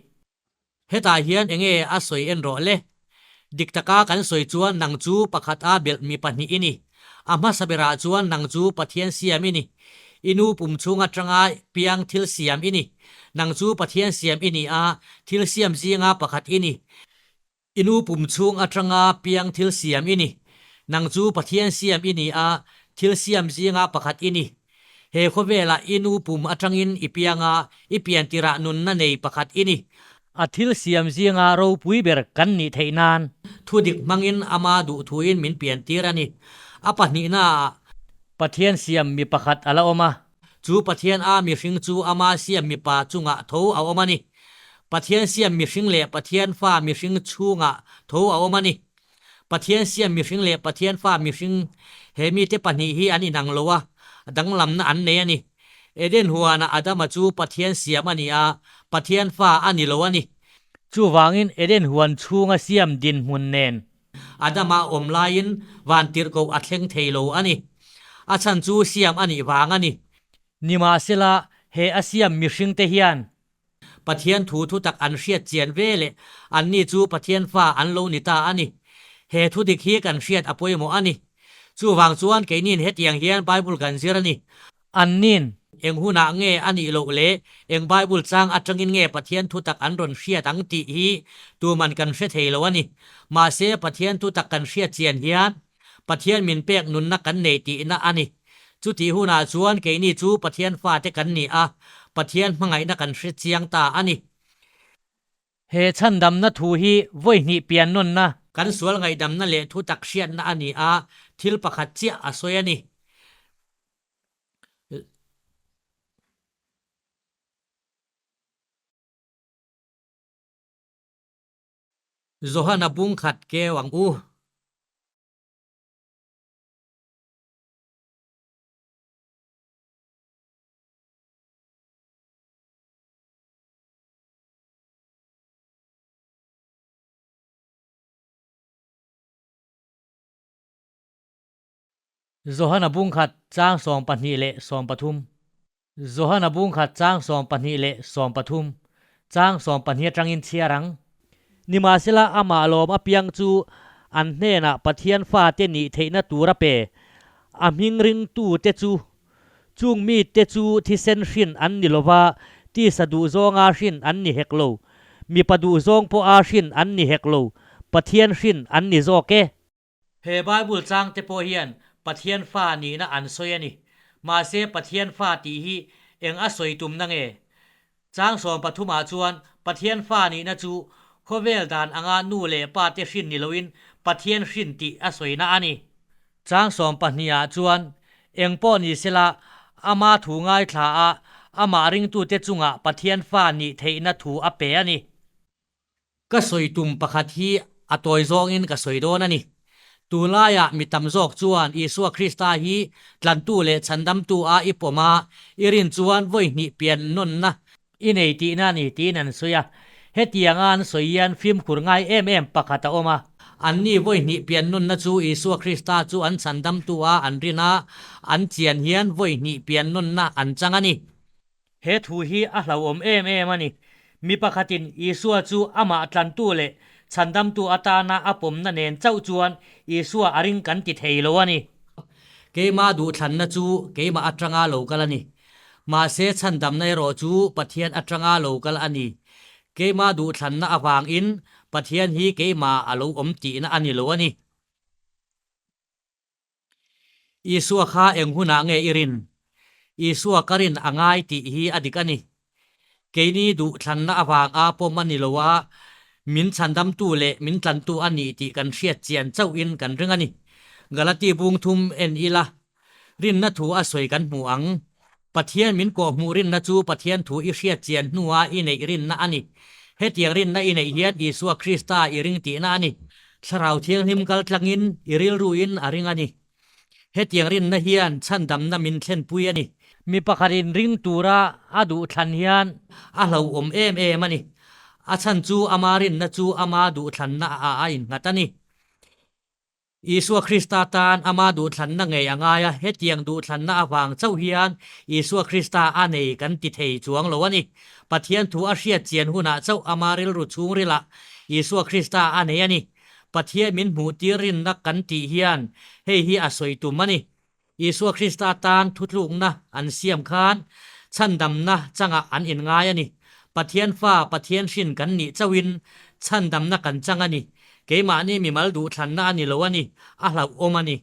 Hetah hian enge a sawi en rawh le? Dik taka kan sawi chuan nang chu pakhat a belh mi pahnih i ni. A hmasa berah chuan nang chu Pathian siam i ni. I nu pum chhung atanga piang thil siam i ni. Nang chu Pathian siam i ni a, thil siam zinga pakhat i ni. I nu pum chhung atanga piang thil siam i ni. Nang chu Pathian siam i ni a, thil siam zinga pakhat i ni. He khawvelah i nu pum atangin i piang a, i pian tirah nunna nei pakhat i ni. A thil siam zinga ropui ber kan nih theih nan. Thu dik hmangin ama duh thuin min pian tir a ni. A pahnihnaah. Pathian siam mi pakhat a la awm a. Chu Pathian a mihring chu ama siam mipa chungah tho a awm a ni. Pathian siam mihring leh Pathian fa mihring chhungah tho a awm a ni. Pathian siam mihring leh Pathian fa mihring he mite pahnih hi an inang lo a, danglamna an nei a ni. Eden huanah Adama chu Pathian siam a ni a, Pathian fa a ni lo a ni. Chuvangin Eden huan chhunga siam dinhmun nen. Adama awm laiin vantirhkoh a thleng thei lo a ni. A chhan chu siam a nih vang a ni. Nimahsela, he a siam mihringte hian Pathian thu thu tak an hriat chian ve leh anni chu Pathian fa an lo ni ta a ni. He thu dik hi kan hriat a pawimawh a ni. Chuvang chuan keiniin hetiang hian Bible kan zir a ni. Annin, eng hunah nge a nih loh leh eng Bible chang atangin nge Pathian thutak an rawn hriat ang tih hi tuman kan hre thei lo a ni. Mahse, Pathian thutak kan hriat chian hian Pathian min pek nunna kan nei tihna a ni. Chutih hunah chuan keini chu Pathian fate kan ni a, Pathian hmangaihna kan hre chiang ta a ni. He chhandamna thu hi vawi hnih pian nawnna. Kan sual ngaihdamna leh thu tak hriatna a ni a, thil pakhat chiah a sawi a ni. Johana bung khat keu ang u. Johana bungkhat chang 12 leh 13. Johana bungkhat chang 12 leh 13 chang 12 atangin chhiar ang. Nimahsela amah lawm apiang chu an hnenah Pathian fate nih theihna tur a pe. A hming ringtute chu Chung mite chu thisen hrin an ni lova, tisa duhzawnga hrin an ni hek lo. Mipa duhzawng pawha hrin an ni hek lo, Pathian hrin an ni zawk e. He Bible changte pawh hian Pathian fa nihna an sawi a ni. Mahse Pathian fa tih hi eng a sawi tumna nge? Chang 13 ah chuan Pathian fa nihna chu khawvel dan anga nu leh pa te hrin ni loin Pathian hrin tih a sawina a ni. Chang 12 ah chuan eng pawh ni sela ama thu ngaithla a amah ringtute chungah Pathian fa nih theihna thu a pe a ni. Ka sawi tum pakhat hi a tawi zawngin ka sawi dawn a ni. Tunlaiah mi tam zawk chuan Isua Krista hi tlantu leh chhandamtu a i pawm a, i rin chuan vawi hnih pian nawnna i nei tihna a ni tiin an sawi a. Hetianga an sawi hian fimkhur ngai em em pakhat a awm a. Anni vawi hnih pian nawnna chu Isua Krista chu an chhandamtu a an rin a, an chian hian vawi hnih pian nawnna an chang a ni. He thu hi a hlauhawm em em a ni. Mi pakhatin Isua chu amah tlantu leh chhandamtu atana a pawmna nen chauh chuan Isua a ring kan ti thei lo a ni. Keimah duhthlanna chu keimah atanga lo kal a ni. Mahse chhandamna erawh chu Pathian atanga lo kal a ni. Keimah duhthlanna avangin Pathian hi keimah a lo awm tihna a ni lo a ni. Isua kha eng hunah nge i rin? Isua ka rin a ngai tih hi a dik a ni. Keini duhthlanna avanga pawm a ni lo a, min chhandamtu leh min tlantu a nih tih kan hriat chian chauhin kan ring a ni. Galati bung thum en ila, rinna thu a sawi kan hmu ang. Pathian min kawhhmuh rinna chu Pathian thu i hriat chian hnua i neih rinna a ni. Hetiang rinna i neih hian Isua Krista i ring tihna a ni. Thlarau Thianghlim kal tlangin i rilruin a ring a ni. Hetiang rinna hian chhandamna min thlenpui a ni. Mi pakhatin ring tura a duh thlan hian a hlauhawm em em a ni. A chhan chu ama rinna chu ama duhthlanna ah a innghat a ni. Isua Krista tan ama duhthlanna ngei a ngai a, hetiang duhthlanna avang chauh hian Isua Krista a nei kan ti thei chuang lo a ni. Pathian thu a hriat chian hunah chauh ama rilru chhungrilah Isua Krista a nei a ni. Pathian min hmuhtir rinna kan tih hian hei hi a sawi tum a ni. Isua Krista tan thutlukna an siam khan chhandamna changah an inngai a ni. Pathian fa, Pathian hrin kan nih chauhin chhandamna kan chang a ni. Keimahni mimal duhthlanna a ni lo a ni, a hlauhawm a ni.